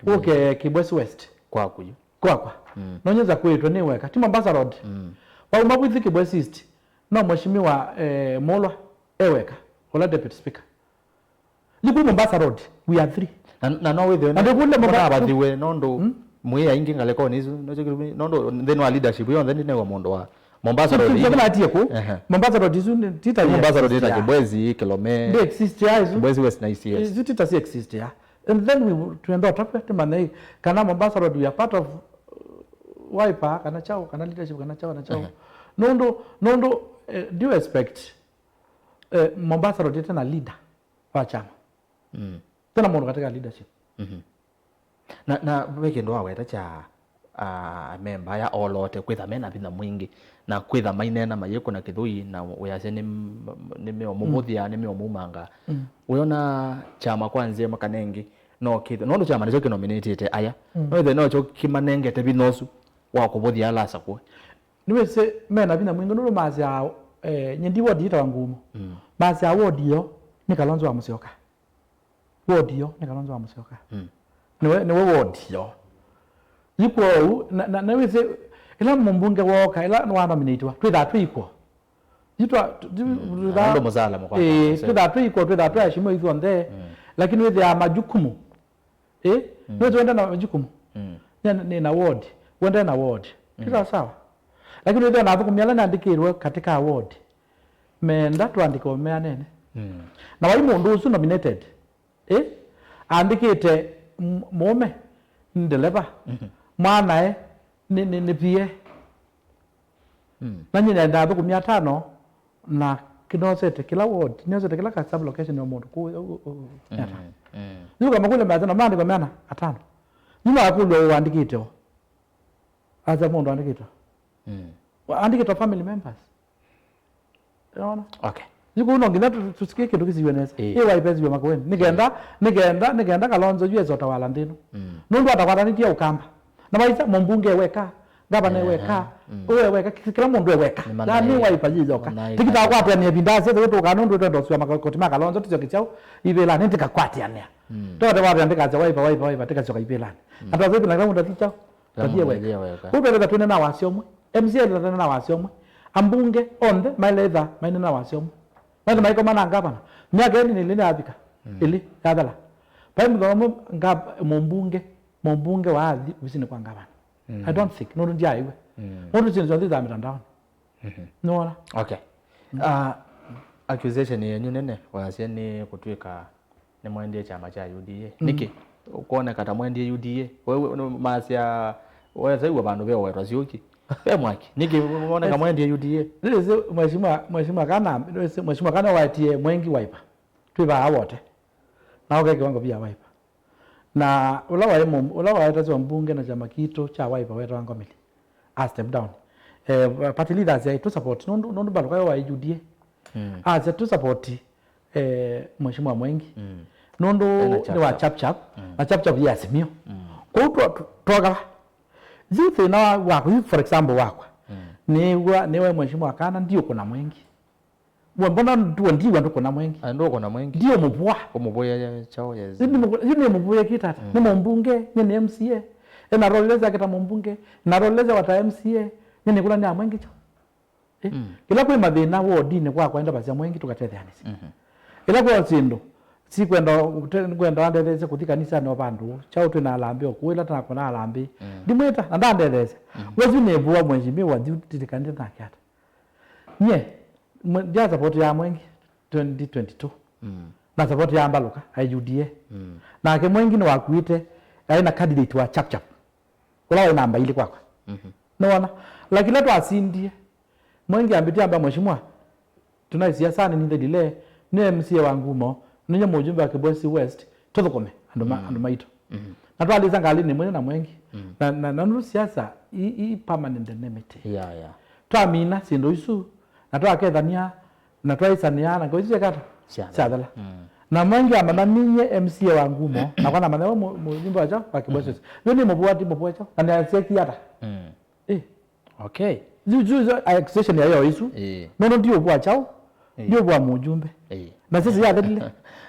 ũke Kibwezi West. Kwaku yu. Kwakwa. Mm. Nonyeza kwĩtwe nĩ weka. Ti Mombasa Road. Mm. Wauma vu ithi Kibwezi East. No Mheshimiwa, eh, Mulwa e weka. Ũla deputy speaker. Yu kũu Mombasa Road, we are three. Na, na no wĩthĩwe na ndĩkũlile Mombasa mathaviwe nũndũ, hmm? Mwĩ aingĩ ngalĩkonĩ isu, nĩkyo kĩtumi, nũndũ nthĩnĩ wa leadership yonthe ndĩnewa mũndũ wa Mombasa Road. Kĩtumi kĩla atie kũu. Ehe. Mombasa Road isu nĩ, ti ta Mombasa Road exist ita ya Kibwezi, Kilome. Ndĩ exist ya isu. Kibwezi West na East, yes. Isu ti ta si exist ya. And then we, tuenda ũtavya, tũmanye kana Mombasa Road we are part of, uh, Wiper, kana kyaũ, kana leadership, kana kyaũ, kana kyaũ. Ehe. Nũndũ, nũndũ, eh, do you expect, eh, Mombasa Road ĩte na leader wa kyama? Mm. Tena mũndũ katika leadership. Mhm. Na, na ve kĩndũ waweta kya, ah, memba aya olote kwĩtha mena vinya mwingĩ, na kwĩtha maineena mayĩkũna kĩthũi, na wĩasya nĩ, nĩ mĩo mũvũthya, nĩ mĩo mumanga. Mm. Wĩona kyama kwa nzĩa makanengi, no kĩthe, nũndũ kyama nĩkyo kĩnominĩtĩte aya, mm, no ĩthe nokyo kĩmanengete vinya ũsu wa kũvũthya ala asakũe. Nĩwĩsĩ mena vinya mwingĩ nũndũ masyaa, eh, nye ndi ward yĩtawa Ngumo. Mm. Masyaa ward ĩyo nĩ Kalonzo wa Musyoka. Ward yo nĩ Kalonzo wa Musyoka. Mm. Nĩwe, nĩwe ward yo. Yu kwoou, na, na, na wĩsĩ, ĩla mũmbunge wooka, ĩla wanominatiwa, twĩthaa twĩ equal. Yu twa, tu, tu, mm, twĩthaa, andũ mũsala mũkwata, eh, mũsala. Twĩthaa twĩ equal, twĩthaa twĩ aheshimiwa ithuonthe. Mm. Lakini wĩthĩaa majukumu. Eh? Mm. Nĩwĩsĩ wende na majukumu. Mm. Nĩ, nĩ na ward. Wende na ward. Mm. Twĩthaa sawa. Lakini wĩthĩaa na athũkũmi ala nĩandĩkĩirwe katika ward. Meenda tũandĩke ũmeanene. Mm. Na wai mũndũ ũsu nominated, eh, andĩkĩte m-, mũũme nĩ ndeleva, mhm, mwanae nĩ, nĩ, nĩ P A. Mm. Na nyie nenda athũkũmi atano na kĩnosete kĩla ward, nĩosete kĩla ka sub location ya mũndũ kũu, ũ, ũ, ũ, mm, ata. Mm. Yu kamakũlya measya na maandĩko meana atano. Yu makũlya ũandĩkĩte o. Asa mũndũ andĩkĩtwe. Mm. Wa-, andĩkĩtwe family members. Unaona? Okay. Yu kũu no nginya tu-, tusikie kĩndũ kĩsiwe nesa. Eh. Ĩ Wiper ĩsiwe Makueni. Nĩkenda, eh, nĩkenda, nĩkenda Kalonzo yu esota wala nthĩnu. Mm. Nũndũ atakwatanĩtie Ũkamba. Na vaisa mũmbunge weka, ngavana, ehe, weka, mm, ũwe weka, ki-, kĩla mũndũ eweka. Nĩmanaĩ-, yaani Wiper yĩyoka. Nĩmanaĩ-, tikitakwatania ĩvinda syothe wĩtũkaa nũndũ twenda ũsiwa makoti ma Kalonzo tũsyoke kyaũ ivĩlanĩ tikakwatania. Mm. Tote wavya ndikasya Wiper, Wiper, Wiper, tikasyoka ivĩlanĩ. Mm. Atwathĩtwe na kĩla mũndũ athi kyaũ. Kĩla mũndũ athi weka. Kũu twĩthĩwa twĩna na wasya ũmwe. M C A twĩthĩwa twĩna na wasya ũmwe. Ambunge onthe maĩle ĩtha maina na wasya ũmwe. Maĩle maikoma na ngavana. Myaka ĩlĩ nĩ ĩlĩ yavika. Mm. Ĩlĩ yathela. Vai mũthenya ũmwe nga-, mũmbunge, mũmbunge waathi ovisinĩ kwa ngavana. Mm. I don't think. Nũndũ ndyaaĩw'a. Mm. Nũndũ syĩndũ syonthe ithaa mitandaoni. Mhm. Nĩwona? Okay. Mm. Ah, accusation yenyu nene, wasya nĩ kũtw'ĩka nĩmwendie kyama kya U D A. Mm. Nĩkĩ? Kwoneka ta mwendie U D A. We, we, nĩ masya, wesaiwa vandũ ve ũwetwa Siũki. Ve mwaki. Nĩkĩ woneka mwendie U D A? Nĩwĩsĩ Mheshimiwa, Mheshimiwa Kana, nĩwĩsĩ Mheshimiwa Kana waetie Mwengi Wiper. Twĩ vaa wote. Na oke kiwango pia Wiper. Na ũla waĩ mũ-, ũla waetasya mbunge na kyama kitũ kya Wiper wetawa Ngomili. A step down. Eh, party leaders aitũ support. Nũndũ, nũndũ mbalũka yo wa U D A. Mm. Asya tu support, eh, Mheshimiwa Mwengi. Mm. Nũndũ ena nĩ wa chap chap. Chap chap. Mm. Na chap chap ya Azimio. Mm. Kwoou twa-, twa-, twakava. Yu thĩna wa-, wakwa, yu for example wakwa. Mm. Nĩw'a, nĩwe Mheshimiwa Kana, ndiũkũna Mwengi. We, mbona nduo ndiwa ndũkũna Mwengi? Ah, ndũkũna Mwengi. Ndiũmũvũa. Ũmũvũĩa kyaũ, yes. Yu nĩ mũvũ-, yu nĩ mũvũĩa kĩtata. Mm. Nĩ mũmbunge, nye nĩ M C A. E, na role yake ta mũmbunge, na role yake ta M C A, nye nĩ kũla nĩ a Mwengi kyaũ. Eh, mm. Kĩla kwĩ mathĩna wodinĩ kwakwa, enda vasya Mwengi tũkatetheanĩsye. Mhm. Ĩla kwĩ o syĩndũ sikwenda, kwenda andetheesye kũthi kanisanĩ o vandũ, kyaũ twĩ na alambĩ o kũũ, ĩla tũnakũna alambĩ. Mm. Ndimwĩta, na ndandetheesya. Mm. We yu nĩvũa mheshimiwa yu tilikanĩte nake ata. Nye, mwe-, ndya support ya Mwengi twenty twenty-two. Mm. Na support ya Mbalũka, a U D A. Mm. Nake Mwengi nĩwakuĩte, aĩ na candidate wa chap chap. Ũla waĩ namba ilĩ kwakwa. Mhm. Nĩwona? Lakini ĩla twasindie, Mwengi ambĩtie amba, "Mheshimiwa, tunaĩ siasanĩ, nĩ nthĩ lile, nĩ M C A wa ngumo, nĩnye mũjumbe wa Kibwezi West, tũthũkũme andũ ma-, mm, andũ maitũ." Mhm. Na twalĩsa ngalĩnĩ ĩmwe na Mwengi. Mm. Na, na, na nũndũ siasa i, i permanent enmity. Yeah, yeah. Twamina syĩndũ isu, na twakethania, na twaĩsanĩa, na ngoo isu syekata? Syathela. Syathela. Mm. Na Mwengi amanya ninyie M C A wa ngumo, na kwana manya we mu-, mũjumbe wa kyaũ, wa Kibwezi. Mhm. Yu nĩ mũvũa, ti mũvũa kyaũ, na nĩasyekie ata? Mm. Eh. Okay. Yu, yu, yu, accusation ya yo isu. Eh. Nono ndiũvũa kyaũ, eh, ndiũvũa mũjumbe. Eh. Na sisi yathelile.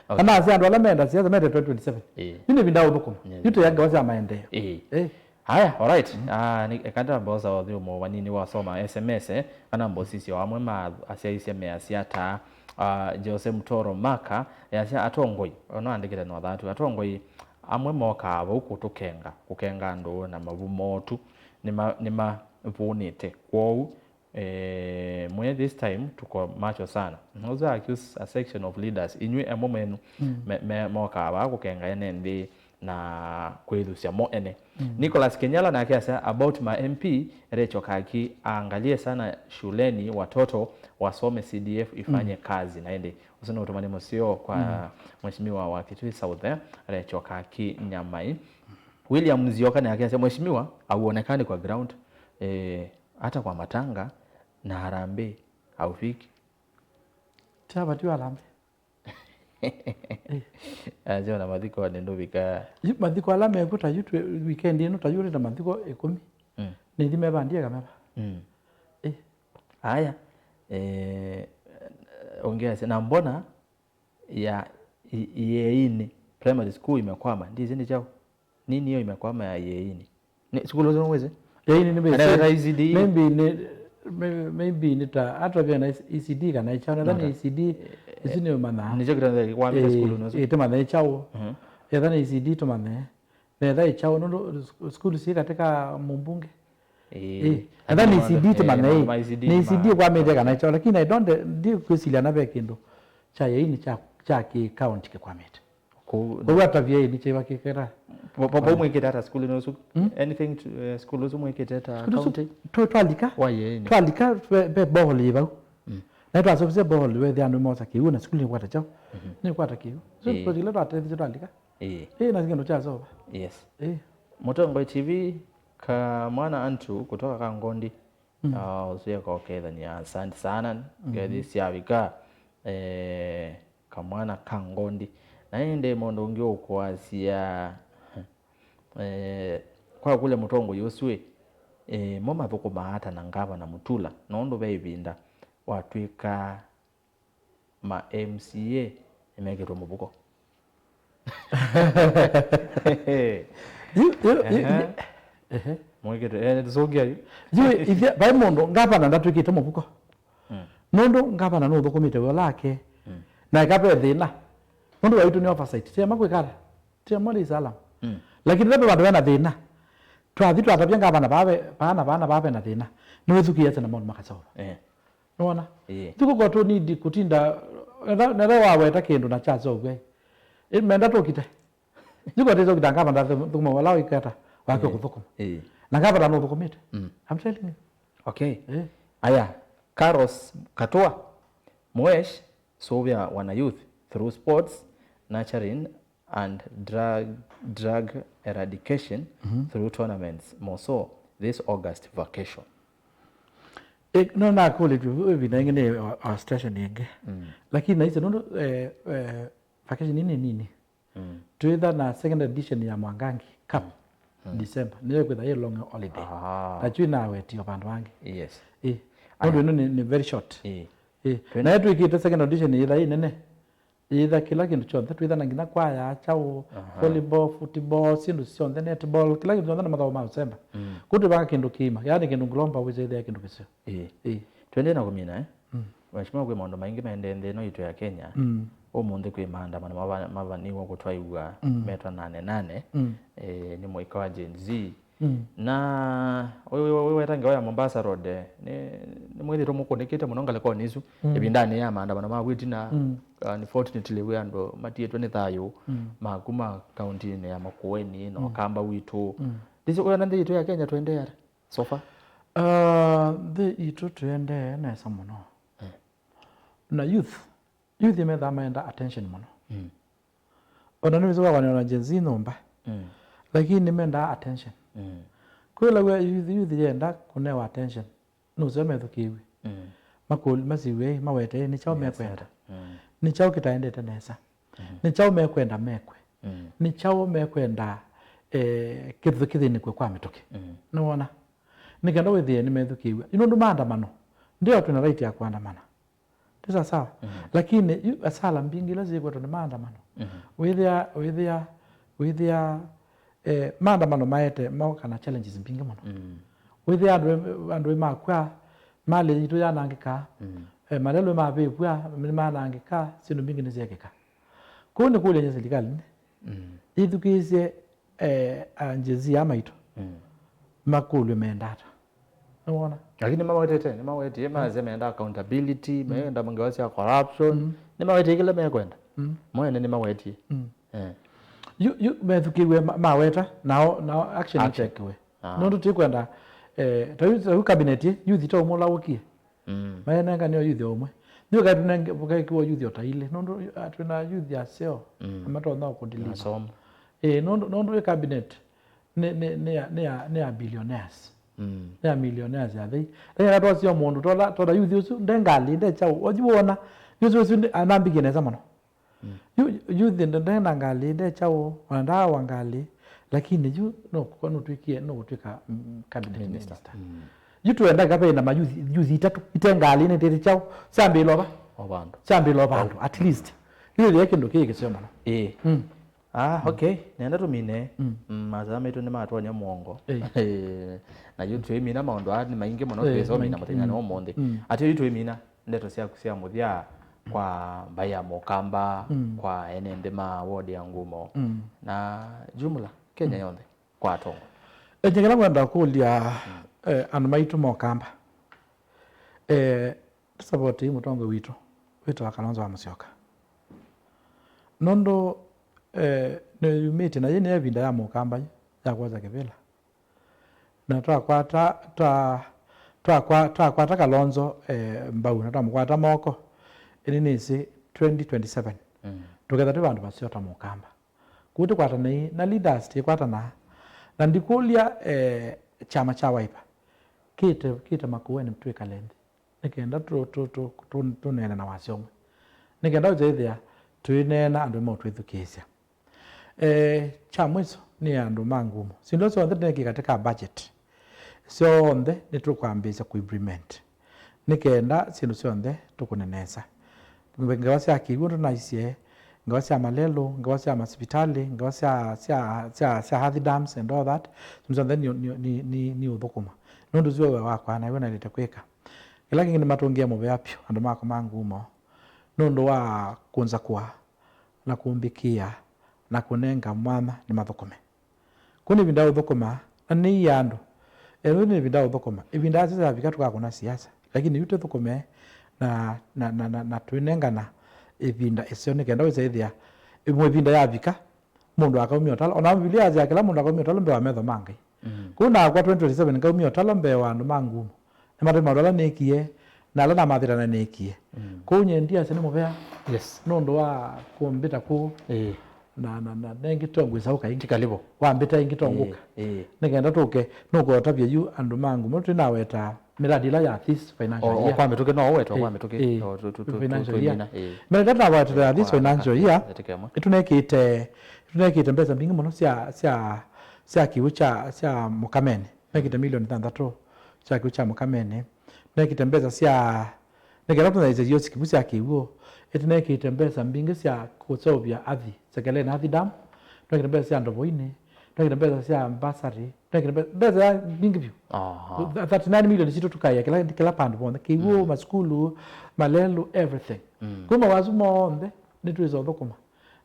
Okay. Na nasi andũ ala menda siasa mende twenty twenty-seven. Eh. Yu nĩ vinda ũthũkũma. Yes. Yu tũyangawa sya maendeeo. Eh. Eh. Haya, alright. Ah, nĩ, eka ndambosa ũthi ũmwe vanini wasoma S M S, eh, kana mbosisyo amwe ma asyaisya measya ta, ah, Jose Mtoro Maka, yasya atongoi, ona andĩkĩte no thatu, atongoi amwe mokaa vau kũtũkenga, kũkenga andũ na mavu motu, nĩma-, nĩmavũnĩte. Kwoou, Eh, mwe this time tuko macho sana. Those are accused a section of leaders. Inyw'ĩ amwe menu, mm, me, me, mokaa vaa kũkenga ene nthĩ na kwĩthusya mo ene. Mm. Nicholas Kenyala nake asya about ma M P, Rachel Kaki aangalie sana shuleni watoto wasome C D F ifanye, mm, kazi. Na ĩndĩ ũsu nĩ ũtũmani mũseo kwa, mm, mheshimiwa wa Kitui South, eh, Rachel Kaki Nyamai. William Nzioka nake asya mheshimiwa auonekani kwa ground. Eh, hata kwa matanga na harambee haufiki. Tavatiwa harambee. Eh. Asya ona mathikonĩ ndũvika. Yu mathiko ala mekwo ta yu twĩ, weekend ĩno ta yu ũrĩ na mathiko ĩkũmi. Mm. Nĩthi mevandie kameva. Mm. Eh. Aya. Eh, ũngĩ asya, na mbona ya i-, Iyeini Primary School imekwama? Ndizi ni chao. Nini hiyo imekwama ya Iyeini? Ni sukulu zote mwezi? Iyeini ni base. Ana E C D. Maybe ni, maybe, maybe ni ta, hata pia na E C D kana chao. Nadhani, no, ta E C D, eh, isi ni mana. Ni chao kitu kwa, eh, sukulu nusu. Eh, tumane chao. Mhm. Nadhani E C D tumane. Netha ĩ kyaũ nũndũ sukulu syĩ katĩ ka mũmbunge. Ĩĩ. Ĩĩ. Ĩĩ. Ethwa nĩ E C D, ĩĩ, tũmanye, ĩĩ, ma E C D nĩ E C D ma-, ĩkwamĩte kana ĩkyaũ, lakini I don't, ndikwĩsilya na ve kĩndũ kya ĩini kya, kya kĩ county kĩkwamĩte. Kũu. Kwoou atavye ĩini kyĩva kĩkĩta. Vau mwĩkĩte ata sukulu ĩno ũsu? Hmm? Anything to, eh, sukulu ũsu mwĩkĩte ata county? Sukulu ũsu twa-, twalika. Wa ĩini. Twalika ve, ve borehole yĩ vau. Mm. Na twaseũvisye borehole, weethĩa andũ mosa kĩw'ũ na sukulu nĩkwata kyaũ? Mhm. Nĩkwata kĩw'ũ. So, ĩĩ, project ila twatetheisye twalika. Ĩĩ. Ĩĩ, na kĩndũ kya sova. Yes. Ĩĩ. Mũtongoi T V, Kamwana Antu kutoka Kangondi. Mm. Ah, ũsu eka ũkethania, asante sana. Mhm. Ngethi syavika, eh, Kamwana Kangondi. Na ĩndĩ mũndũ ũngĩ ũkwasya, eh, kwa kũlya mũtongoi ũsu ĩ, eh, mo mathũkũmaa ata na ngavana Mutula? Nũndũ ve ĩvinda watw'ĩka ma M C A nĩmekĩtwe mũvuko. Yu, yu, yu, ehe, yu, ehe. Mwĩkĩtwe, eh, tũsũngĩa yu. Yu, ithe, vai mũndũ, ngavana ndatw'ĩkĩte mũvuko. Mm. Nũndũ ngavana nũthũkũmĩte wĩa wake. Mm. Na eka ve thĩna. Nũndũ waitũ nĩ oversight. Tiema kwĩka ata? Tiema lĩ salama. Mm. Lakini ve vandũ vena thĩna. Twathi twatavya ngavana vave, vana, vana vave na thĩna. Nĩwĩthukĩĩasya na maũndũ makasova. Eh. Nĩwona? Ĩĩ. Thikũ kwa tũ need kũtinda, netha, netha waweta kĩndũ na kyaseũvw'e. Ĩ, menda tũkite. Thikũ atĩte ũkita ngavana ndathũkũma wala wĩkata wake, ĩĩ, kũthũkũma. Ĩĩ. Na ngavana nũthũkũmĩte. Mm. I'm telling you. Okay. Eh. Aya, Carlos Katua, Mwesh, sũvĩa wana youth through sports, nurturing and drug, drug eradication through tournaments, more so this August vacation. Eh, no nakũlĩtw'e ĩvinda ĩngĩ nĩ wa, wa station ĩngĩ. Mm. Lakini naisye nũndũ, eh, eh, vacation nĩ nini. Mm. Twĩtha na second edition ya Mwangangi Cup, mm, December. Nĩyo kwĩtha yĩ long holiday. Ah. Nakyu inawetie vandũ vangĩ. Yes. Eh. Aya. Nũndũ ĩno nĩ, nĩ very short. Eh. Eh. Twende. Nayo twĩkĩte second edition yĩtha ĩ nene. Yĩtha kĩla kĩndũ kyonthe, twĩtha na nginya kwaya, kyaũ, aha, volleyball, football, syĩndũ syonthe, netball, kĩla kĩndũ kyonthe na mathaũ ma ũsemba. Mm. Kũu twĩvanga kĩndũ kĩima, yaani kĩndũ global wĩsĩthĩa kĩndũ kĩseo. Ĩĩ. Ĩĩ. Twendee na kũmina, eh? Mm. Mheshimiwa, kwĩ maũndũ maingĩ maendee nthĩ ĩno itũ ya Kenya. Mm. Ũmũnthĩ kwĩ maandamano mava-, mavanĩwa kũtwaiwa, mm, metwa Nane Nane, mm, eh, nĩ mũika wa Gen Z. Mm. Na wĩ, wĩ, wĩ, wĩweta ngewa ya Mombasa Road, eh, nĩ, nĩmwĩthĩtwe mũkũnĩkĩte mũno ngalĩkonĩ isu, mm, ĩvindanĩ ya maandamano ma wĩtina. Mm. Unfortunately, wĩ andũ matiĩtwe nĩ thayũ, mm, makuma kauntinĩ ya Makueni na, mm, Ũkamba witũ. Mm. Ndĩsĩ ũyona nthĩ yitũ ya Kenya tũendee ata so far? Ah, nthĩ itũ tũendee nesa mũno. Eh. Na youth, youth methaa maenda attention mũno. Mm. Ona nĩwĩsĩ wakwanĩwa na Gen Z nyũmba. Mm. Lakini nĩmendaa attention. Mm. Kwĩlaw'a youth, youth yenda kũnewa attention. Nũseo methukĩĩw'e. Mm. Makũl-, masiw'e, mawete, nĩ kyaũ mekwenda? Mm. Nĩ kyaũ kĩtaendete nesa? Mm. Nĩ kyaũ mekwenda mekwe? Mm. Nĩ kyaũ mekwenda, eh, kĩthukĩthĩnĩkwe kwa mĩtũkĩ? Mm. Nĩwona? Nĩ kenda wĩthĩe nĩmethukĩĩw'a. Yu nũndũ maandamano, ndio twĩna right ya kũandamana. Ti sawa sawa? Mhm. Lakini yu asala mbingĩ ila syĩkwetwa nĩ maandamano. Mhm. Wĩthĩa, wĩthĩa, wĩthĩa, eh, maandamano maete, maũka na challenges mbingĩ mũno. Mm. Wĩthĩa andũ, andũ makw'a, malĩ yitũ yanangĩka, mm, eh, malelũ mavĩvw'a, nĩmanangĩka, syĩndũ mbingĩ nĩsyekĩka. Kũu nĩ kũlya nye silikalĩ nĩ, mm, yĩthukĩĩsye eh, a Gen Z aa maitũ, mm, makũlw'e menda ata. Nĩwona? Lakini nĩmawetete, nĩmawetie, mm, masya menda accountability, mm, menda ngewa sya corruption, mm, nĩmawetie kĩla mekwenda. Mm. Mo ene nĩmawetie. Mm. Eh. Yu, yu methukĩĩw'e ma-, maweta, nao, nao action. Action. Itekiwe. Ah. Nũndũ tũikwenda, eh, ta yu, ta yu cabinet ĩ, youth ta ũmwe ũla wũkie. Mm. Maenenganĩwa youth o ũmwe. Nĩ ũkae tũnenge, ũkaekiwa youth o ta ilĩ. Nũndũ, ah, twĩna youth aseo, mm, na matonya kũdeliver. Nasoma. Ĩĩ, nũndũ, nũndũ ĩ cabinet nĩ, nĩ, nĩ ya, nĩ ya, nĩ ya billionaires. Mm. Nĩ ya millionaires athei. Lakini ala twasio mũndũ, tola, tola youth ũsu, nde ngalĩ, nde kyaũ. Oju wona, youth ũsu nde, anambikie nesa mũno. Mm. Yu, youth nde, nde na ngalĩ, nde kyaũ, ona ndawa ngalĩ, lakini yu no kũka nũtwĩkie, no gũtwĩka, mm, cabinet minister. Minister. Mm. Yu twenda kape na ma youth, youth itatũ, ite ngalĩ, nĩ tete kyaũ, syambĩlwa va? O vandũ. Syambĩlwa vandũ, at least. Yu ndio kĩndũ kĩĩ kĩseo mũno. Ĩĩ. Mm. Ah, okay. Nenda tũmine. Mm. Mm, masaa maitũ nĩmatwony'a mũongo. Ĩĩ. Na yu twĩmina maũndũ aa nĩ maingĩ mũno. Ĩĩ, twĩsomina maingĩ. Mũthenya, mm, wa ũmũnthĩ. Mm. Atĩ yu twĩmina. Ndeto syaku sya mũthya kwa mbaĩ ya Mũkamba, mm, kwa ene nthĩ ma ward ya Ngumo, mm, na jumla Kenya, mm, yonthe kwa atongo. Enye kĩla ngwenda kũlya, mm, eh, andũ maitũ ma Ũkamba. Eh, tũsavoti mũtongoi witũ wĩtawa Kalonzo wa Musyoka. Nũndũ, eh, nĩyumĩtye na yĩ nĩ ĩvinda ya Mũkamba yu ya kwosa kĩvĩla. Na twakwata, twa-, twakwa-, twakwata Kalonzo, eh, mbau, na twamũkwata moko, ĩndĩ nĩsĩ twenty twenty-seven, mm, tũketha twĩ vandũ vaseo ta Mũkamba. Kũu tũkwatanei na leaders tĩkwatanaa. Na ndikũlya, eh, kyama kya Wiper kĩte, kĩte Makueni twĩkale nthĩ. Nĩ kenda tũ-, tũ-, tũ-, tũ-, tũneene na wasya ũmwe. Nĩ kenda ũtethĩa twĩneena andũ maũtwĩthukĩĩsya. Eh, kya mwiso nĩ andũ ma Ngumo. Syĩndũ syonthe tũnekĩe katĩ ka budget. Syonthe nĩtũkwambĩĩsya kũ implement. Nĩ kenda syĩndũ syonthe tũkũne nesa. Ngewa sya kĩw'ũ tũnaisye, ngewa sya malelũ, ngewa sya masivitalĩ, ngewa sya, sya, sya, sya earth dams and all that. Syĩndũ syonthe nĩ, nĩ, nĩ, nĩ, nĩ ũthũkũma. Nũndũ ũsu we wakwa na iwe naĩlĩte kwĩka. Kĩla kĩngĩ nĩmatũngĩe mũvea vyũ andũ makwa ma Ngumo nũndũ wa kũnzakũa na kũmbĩkĩĩa na kũnenga mwanya nĩmathũkũme. Kũu nĩ ĩvinda ya ũthũkũma, na nĩia andũ. Ethĩwa nĩ ĩvinda ya ũthũkũma, ĩvinda yasya yavika tũkakũna siasa. Lakini yu tũthũkũme na, na, na, na, na twĩnengana ĩvinda ĩseo nĩ kenda wĩsa ĩthĩa ĩmwe ĩvinda yavika, mũndũ akaumya ũtalo. Ona Mbivilia yasya kĩla mũndũ akaumya ũtalo mbee wa metho ma Ngai. Mm. Kũu nakwa twenty twenty-seven ngaumya ũtalo mbee wa andũ ma Ngumo. Nĩmatavye maũndũ ala nĩkie, na ala namathĩta na nĩkie. Mm. Kwoou nyie ndiasya nĩ mũvea. Yes. Nũndũ wa kũmbĩta kũu. Ĩĩ. Na, na, na nengĩ tongwĩsa ũkaingĩ. Tikalivo. Wambĩta ĩngĩ tongũka. Ĩĩ, ĩĩ. Nĩkenda tũke, nũkũtavya yu andũ ma Ngumo twĩnaweta miradi ila ya this financial year. O, o kwa mĩtũkĩ, no ũwetwa kwa mĩtũkĩ. Ĩĩ. O, tu, tu, tu, financial year. Ĩĩ. Miradi ĩla tũnawetete ya this financial year, ĩtũnekĩte, ĩtũnekĩte mbesa mbingĩ mũno sya, sya, sya kĩw'ũ kya, sya Mũkameni. Nĩkĩte milioni thanthatũ sya kĩw'ũ kya Mũkameni. Nĩkĩte mbesa sya, nĩkenda tũnyaisye sio sikimu sya kĩw'ũ. Ĩtũnekĩte mbesa mbingĩ sya kũseũvya athi, Sekeleni Athi Dam. Nĩkĩte mbesa sya Ndovoinĩ. Nĩkĩte mbesa sya mbasari. Nĩkĩte mbe-, mbesa ya mbingĩ vyũ. Aha. Th-, thirty-nine million sitũ tũkaĩa kĩla, kĩla pandũ vonthe. Kĩw'ũ, mm, masukulu, malelũ, everything. Mm. Kuma wasu monthe, nĩtwĩsa ũthũkũma.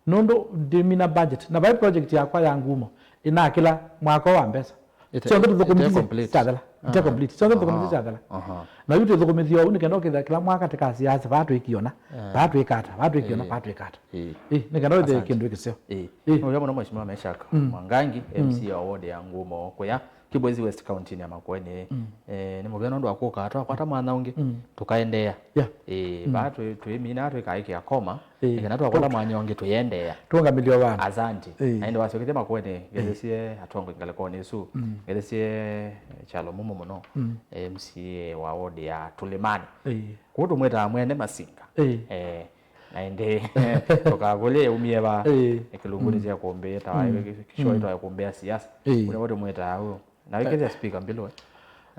Nũndũ ndĩmina budget. Na vai project yakwa ya Ngumo, ĩnakĩla mwaka wa mbesa. Ite-, syonthe tũthũkũmĩthye ite complete. Syathela. Ite, aha, complete. Syonthe tũthũkũmĩthye syathela. Aha. Na yu twĩthũkũmĩthye ũu, nĩkenda ũkĩthĩa kĩla mwaka tĩkasiasa, vaa twĩkiona, eh, vaa twĩkata, vaa twĩkiona, eh, vaa twĩkata. Eh. Ĩĩ, nĩkenda wĩthĩe kĩndũ kĩseo. Ĩĩ. Ĩĩ. Nĩ ũvea mũno Mheshimiwa Meshak, mm, Mwangangi, mm, M C A wa ward ya Ngumo kũya Kibwezi West, county-inĩ ya Makueni. Mm. Eh, nĩ mũvea nũndũ wa kũka, twakwata mwanya ũngĩ, mm, tũkaendeea. Yeah. Eh, mm, vaa twĩ-, twĩmina, twĩkaĩkĩa koma, eh, nĩ kana twakwata mwanya ũngĩ tũiendeea. Tũngamĩlyo vana. Asante. Eh. Na ĩndĩ wasyokethya Makueni, eh, ngethesie atongoi ngalĩkonĩ ĩsu, mm, ngethesie Kyalo Mumo mũno, mm, M C A wa ward ya Tũlĩmanĩ. Eh. Kũu tũmwĩtaa mwene Masinga. Eh. Eh, na ĩndĩ tũkakũlye yaumie va, eh, kĩlungunĩ, mm, kya kũmbĩĩa, ta, mm, kĩshua, mm, twae kũmbĩa siasa. Eh. Ũla wothe mwĩtaa ũũ. Na wĩkĩthya speaker mbĩlũ, eh.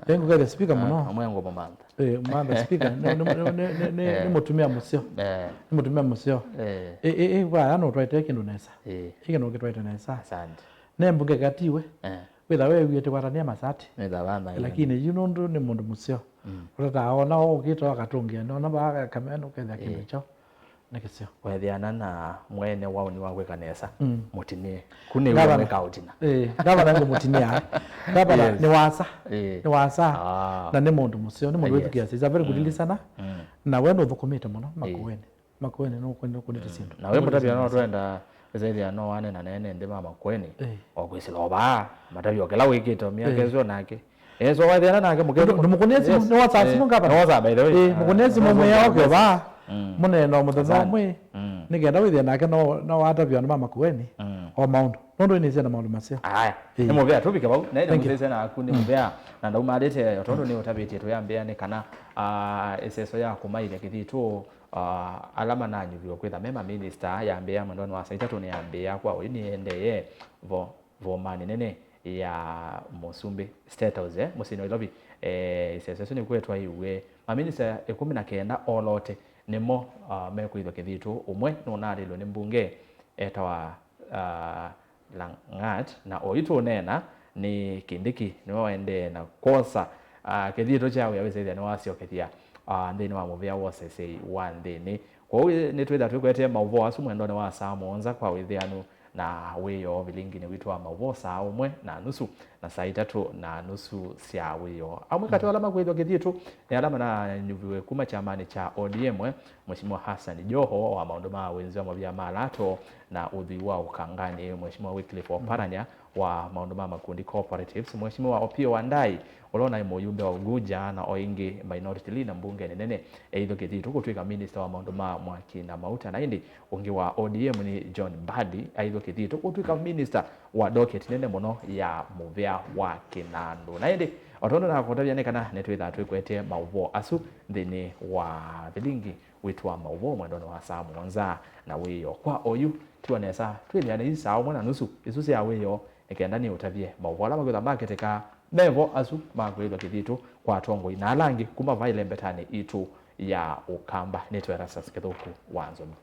Eh, ngũkethya speaker mũno. Ah, amwe ngũmũmantha. Eh, mantha speaker, nĩ, nĩ, nĩ, nĩ, nĩ, eh, nĩ mũtumĩa mũseo. Eh. Nĩ mũtumĩa mũseo. Eh. Eh, eh, eh, vaya no twaĩte kĩndũ nesa. Eh. Ĩkĩ no kĩtwaĩte nesa. Asante. Ne mbunge katiwe. Eh. Wĩtha wewie tĩkwatania masati. Nĩ tha vana. Lakini yu nũndũ nĩ mũndũ mũseo. Mm. Ũtataa ona ũkĩte akatũngĩa, nona vaa kameno kethya kĩndũ, eh, kyo. Nĩ kĩseo. Wethĩana na mwene waũni wa kwĩka nesa, mm, mũtinĩe. Ku nĩ wĩa mwĩka ũtina. Eh, gavana ngũmũtinĩa. Gavana, yes, nĩ wasa. Eh. Nĩ wasa. Ah. Na nĩ mũndũ mũseo, nĩ mũndũ, yes, wĩthukĩĩasya. He's a very good, mm, listener. Mm. Na we nũthũkũmĩte mũno, eh, Makueni. Makueni nũkũnĩte syĩndũ. Mm. Na we mũtavya no twenda, ĩsethĩa no wane na nene nthĩ ma Makueni. Eh. O kwĩsĩla o vaa, matavya o kĩla wĩkĩte o myaka, eh, ĩsu nake. Ĩsu wathĩana nake mũkethĩ. Ndũ-, ndũmũkũnĩe simũ, eh, nĩ WhatsApp, eh, simũ ngavana. Nĩ WhatsApp, by the way. Eh, mũkũnĩe simũ, eh, mwĩa oke o vaa. Mm. Mũnene no mũthenya, asante, ũmwe. Mm. Nĩkenda wĩthĩa nake no, no watavya andũ ma Makueni. Mm. O maũndũ. Nũndũ ĩnĩsya na maũndũ maseo. Aya. Eh. Nĩ mũvea tũvike vau. Na ĩndĩ, thank you, mũthĩse naku nĩ, mm, mũvea. Na ndaumalĩte, o tondũ nĩ ũtavĩtie tũyambĩa nĩ kana, ah, ĩseso ya kũmaĩlya kĩthitũ, ah, ala mananyuviwe kwĩtha me maminista yambĩĩa mwendonĩ wa saa itatũ nĩyambĩĩa kwa ũyu nĩendee vo, vomanĩ nene ya mũsumbĩ State House, eh, mũsyĩnĩ wa Nairobi. Eh, ĩseso ĩsu nĩkwetwa ĩw'e maminista ĩkũmi na kenda olote nĩmo, ah, mekwĩthwa kĩthitũ. Ũmwe nũnaalĩlwe nĩ mbunge etawa, ah, Lang'at, na oyu tũũneena nĩ Kindiki, nĩwe waendee na kwosa, ah, kĩthitũ kya wĩa wĩsĩthya nĩwasyokethya, ah, nthĩnĩ wa mũvĩa wa ũseseĩ wa nthĩnĩ. Kwoou nĩtwĩtha twĩkwetee maũvoo asu mwendonĩ wa saa mũonza kwa wĩthĩanu na wĩoo vilinginĩ witũ wa maũvoo saa ũmwe na nusu na saa itatũ na nusu sya wĩoo. Amwe katĩ wa ala makwĩthwa kĩthitũ nĩ ala mananyuviwe kuma kyamanĩ kya O D M, eh, Mheshimiwa Hassan Joho wa maũndũ ma wĩnzi wa mavia ma lato na ũthwii wa ũkanganĩ, Mheshimiwa Wycliffe Oparanya wa maũndũ ma makundi cooperatives, Mheshimiwa Opiyo Wandayi ũla ũnaĩ mũyumbe wa Unguja na o ĩngĩ Minority Leader mbungenĩ nene, eithwa kĩthitũ kũtw'ĩka minista wa maũndũ ma mwaki na mauta, na ĩndĩ ũngĩ wa O D M nĩ John Mbadi aithwa kĩthitũ kũtw'ĩka minista wa docket nene mũno ya mũvĩa wa kĩnandũ. Na ĩndĩ, o tondũ nakũtavya nĩ kana nĩtwĩthaa twĩkwetee maũvoo asu nthĩnĩ wa vilingi witũ wa maũvoo mwendonĩ wa saa mũonza na wĩoo. Kwa oyu, tiwa nesa, twĩthĩane ii saa ũmwe na nusu isu sya wĩoo, nĩ kenda nĩũtavye maũvoo ala makwĩtha makĩtĩka mevo asu ma kwĩthwa kĩthitũ kwa atongoi na ala angĩ kuma vaa ĩlembetanĩ itũ ya Ũkamba. Nĩtwe Erastus Kĩthũku wa Nzomi.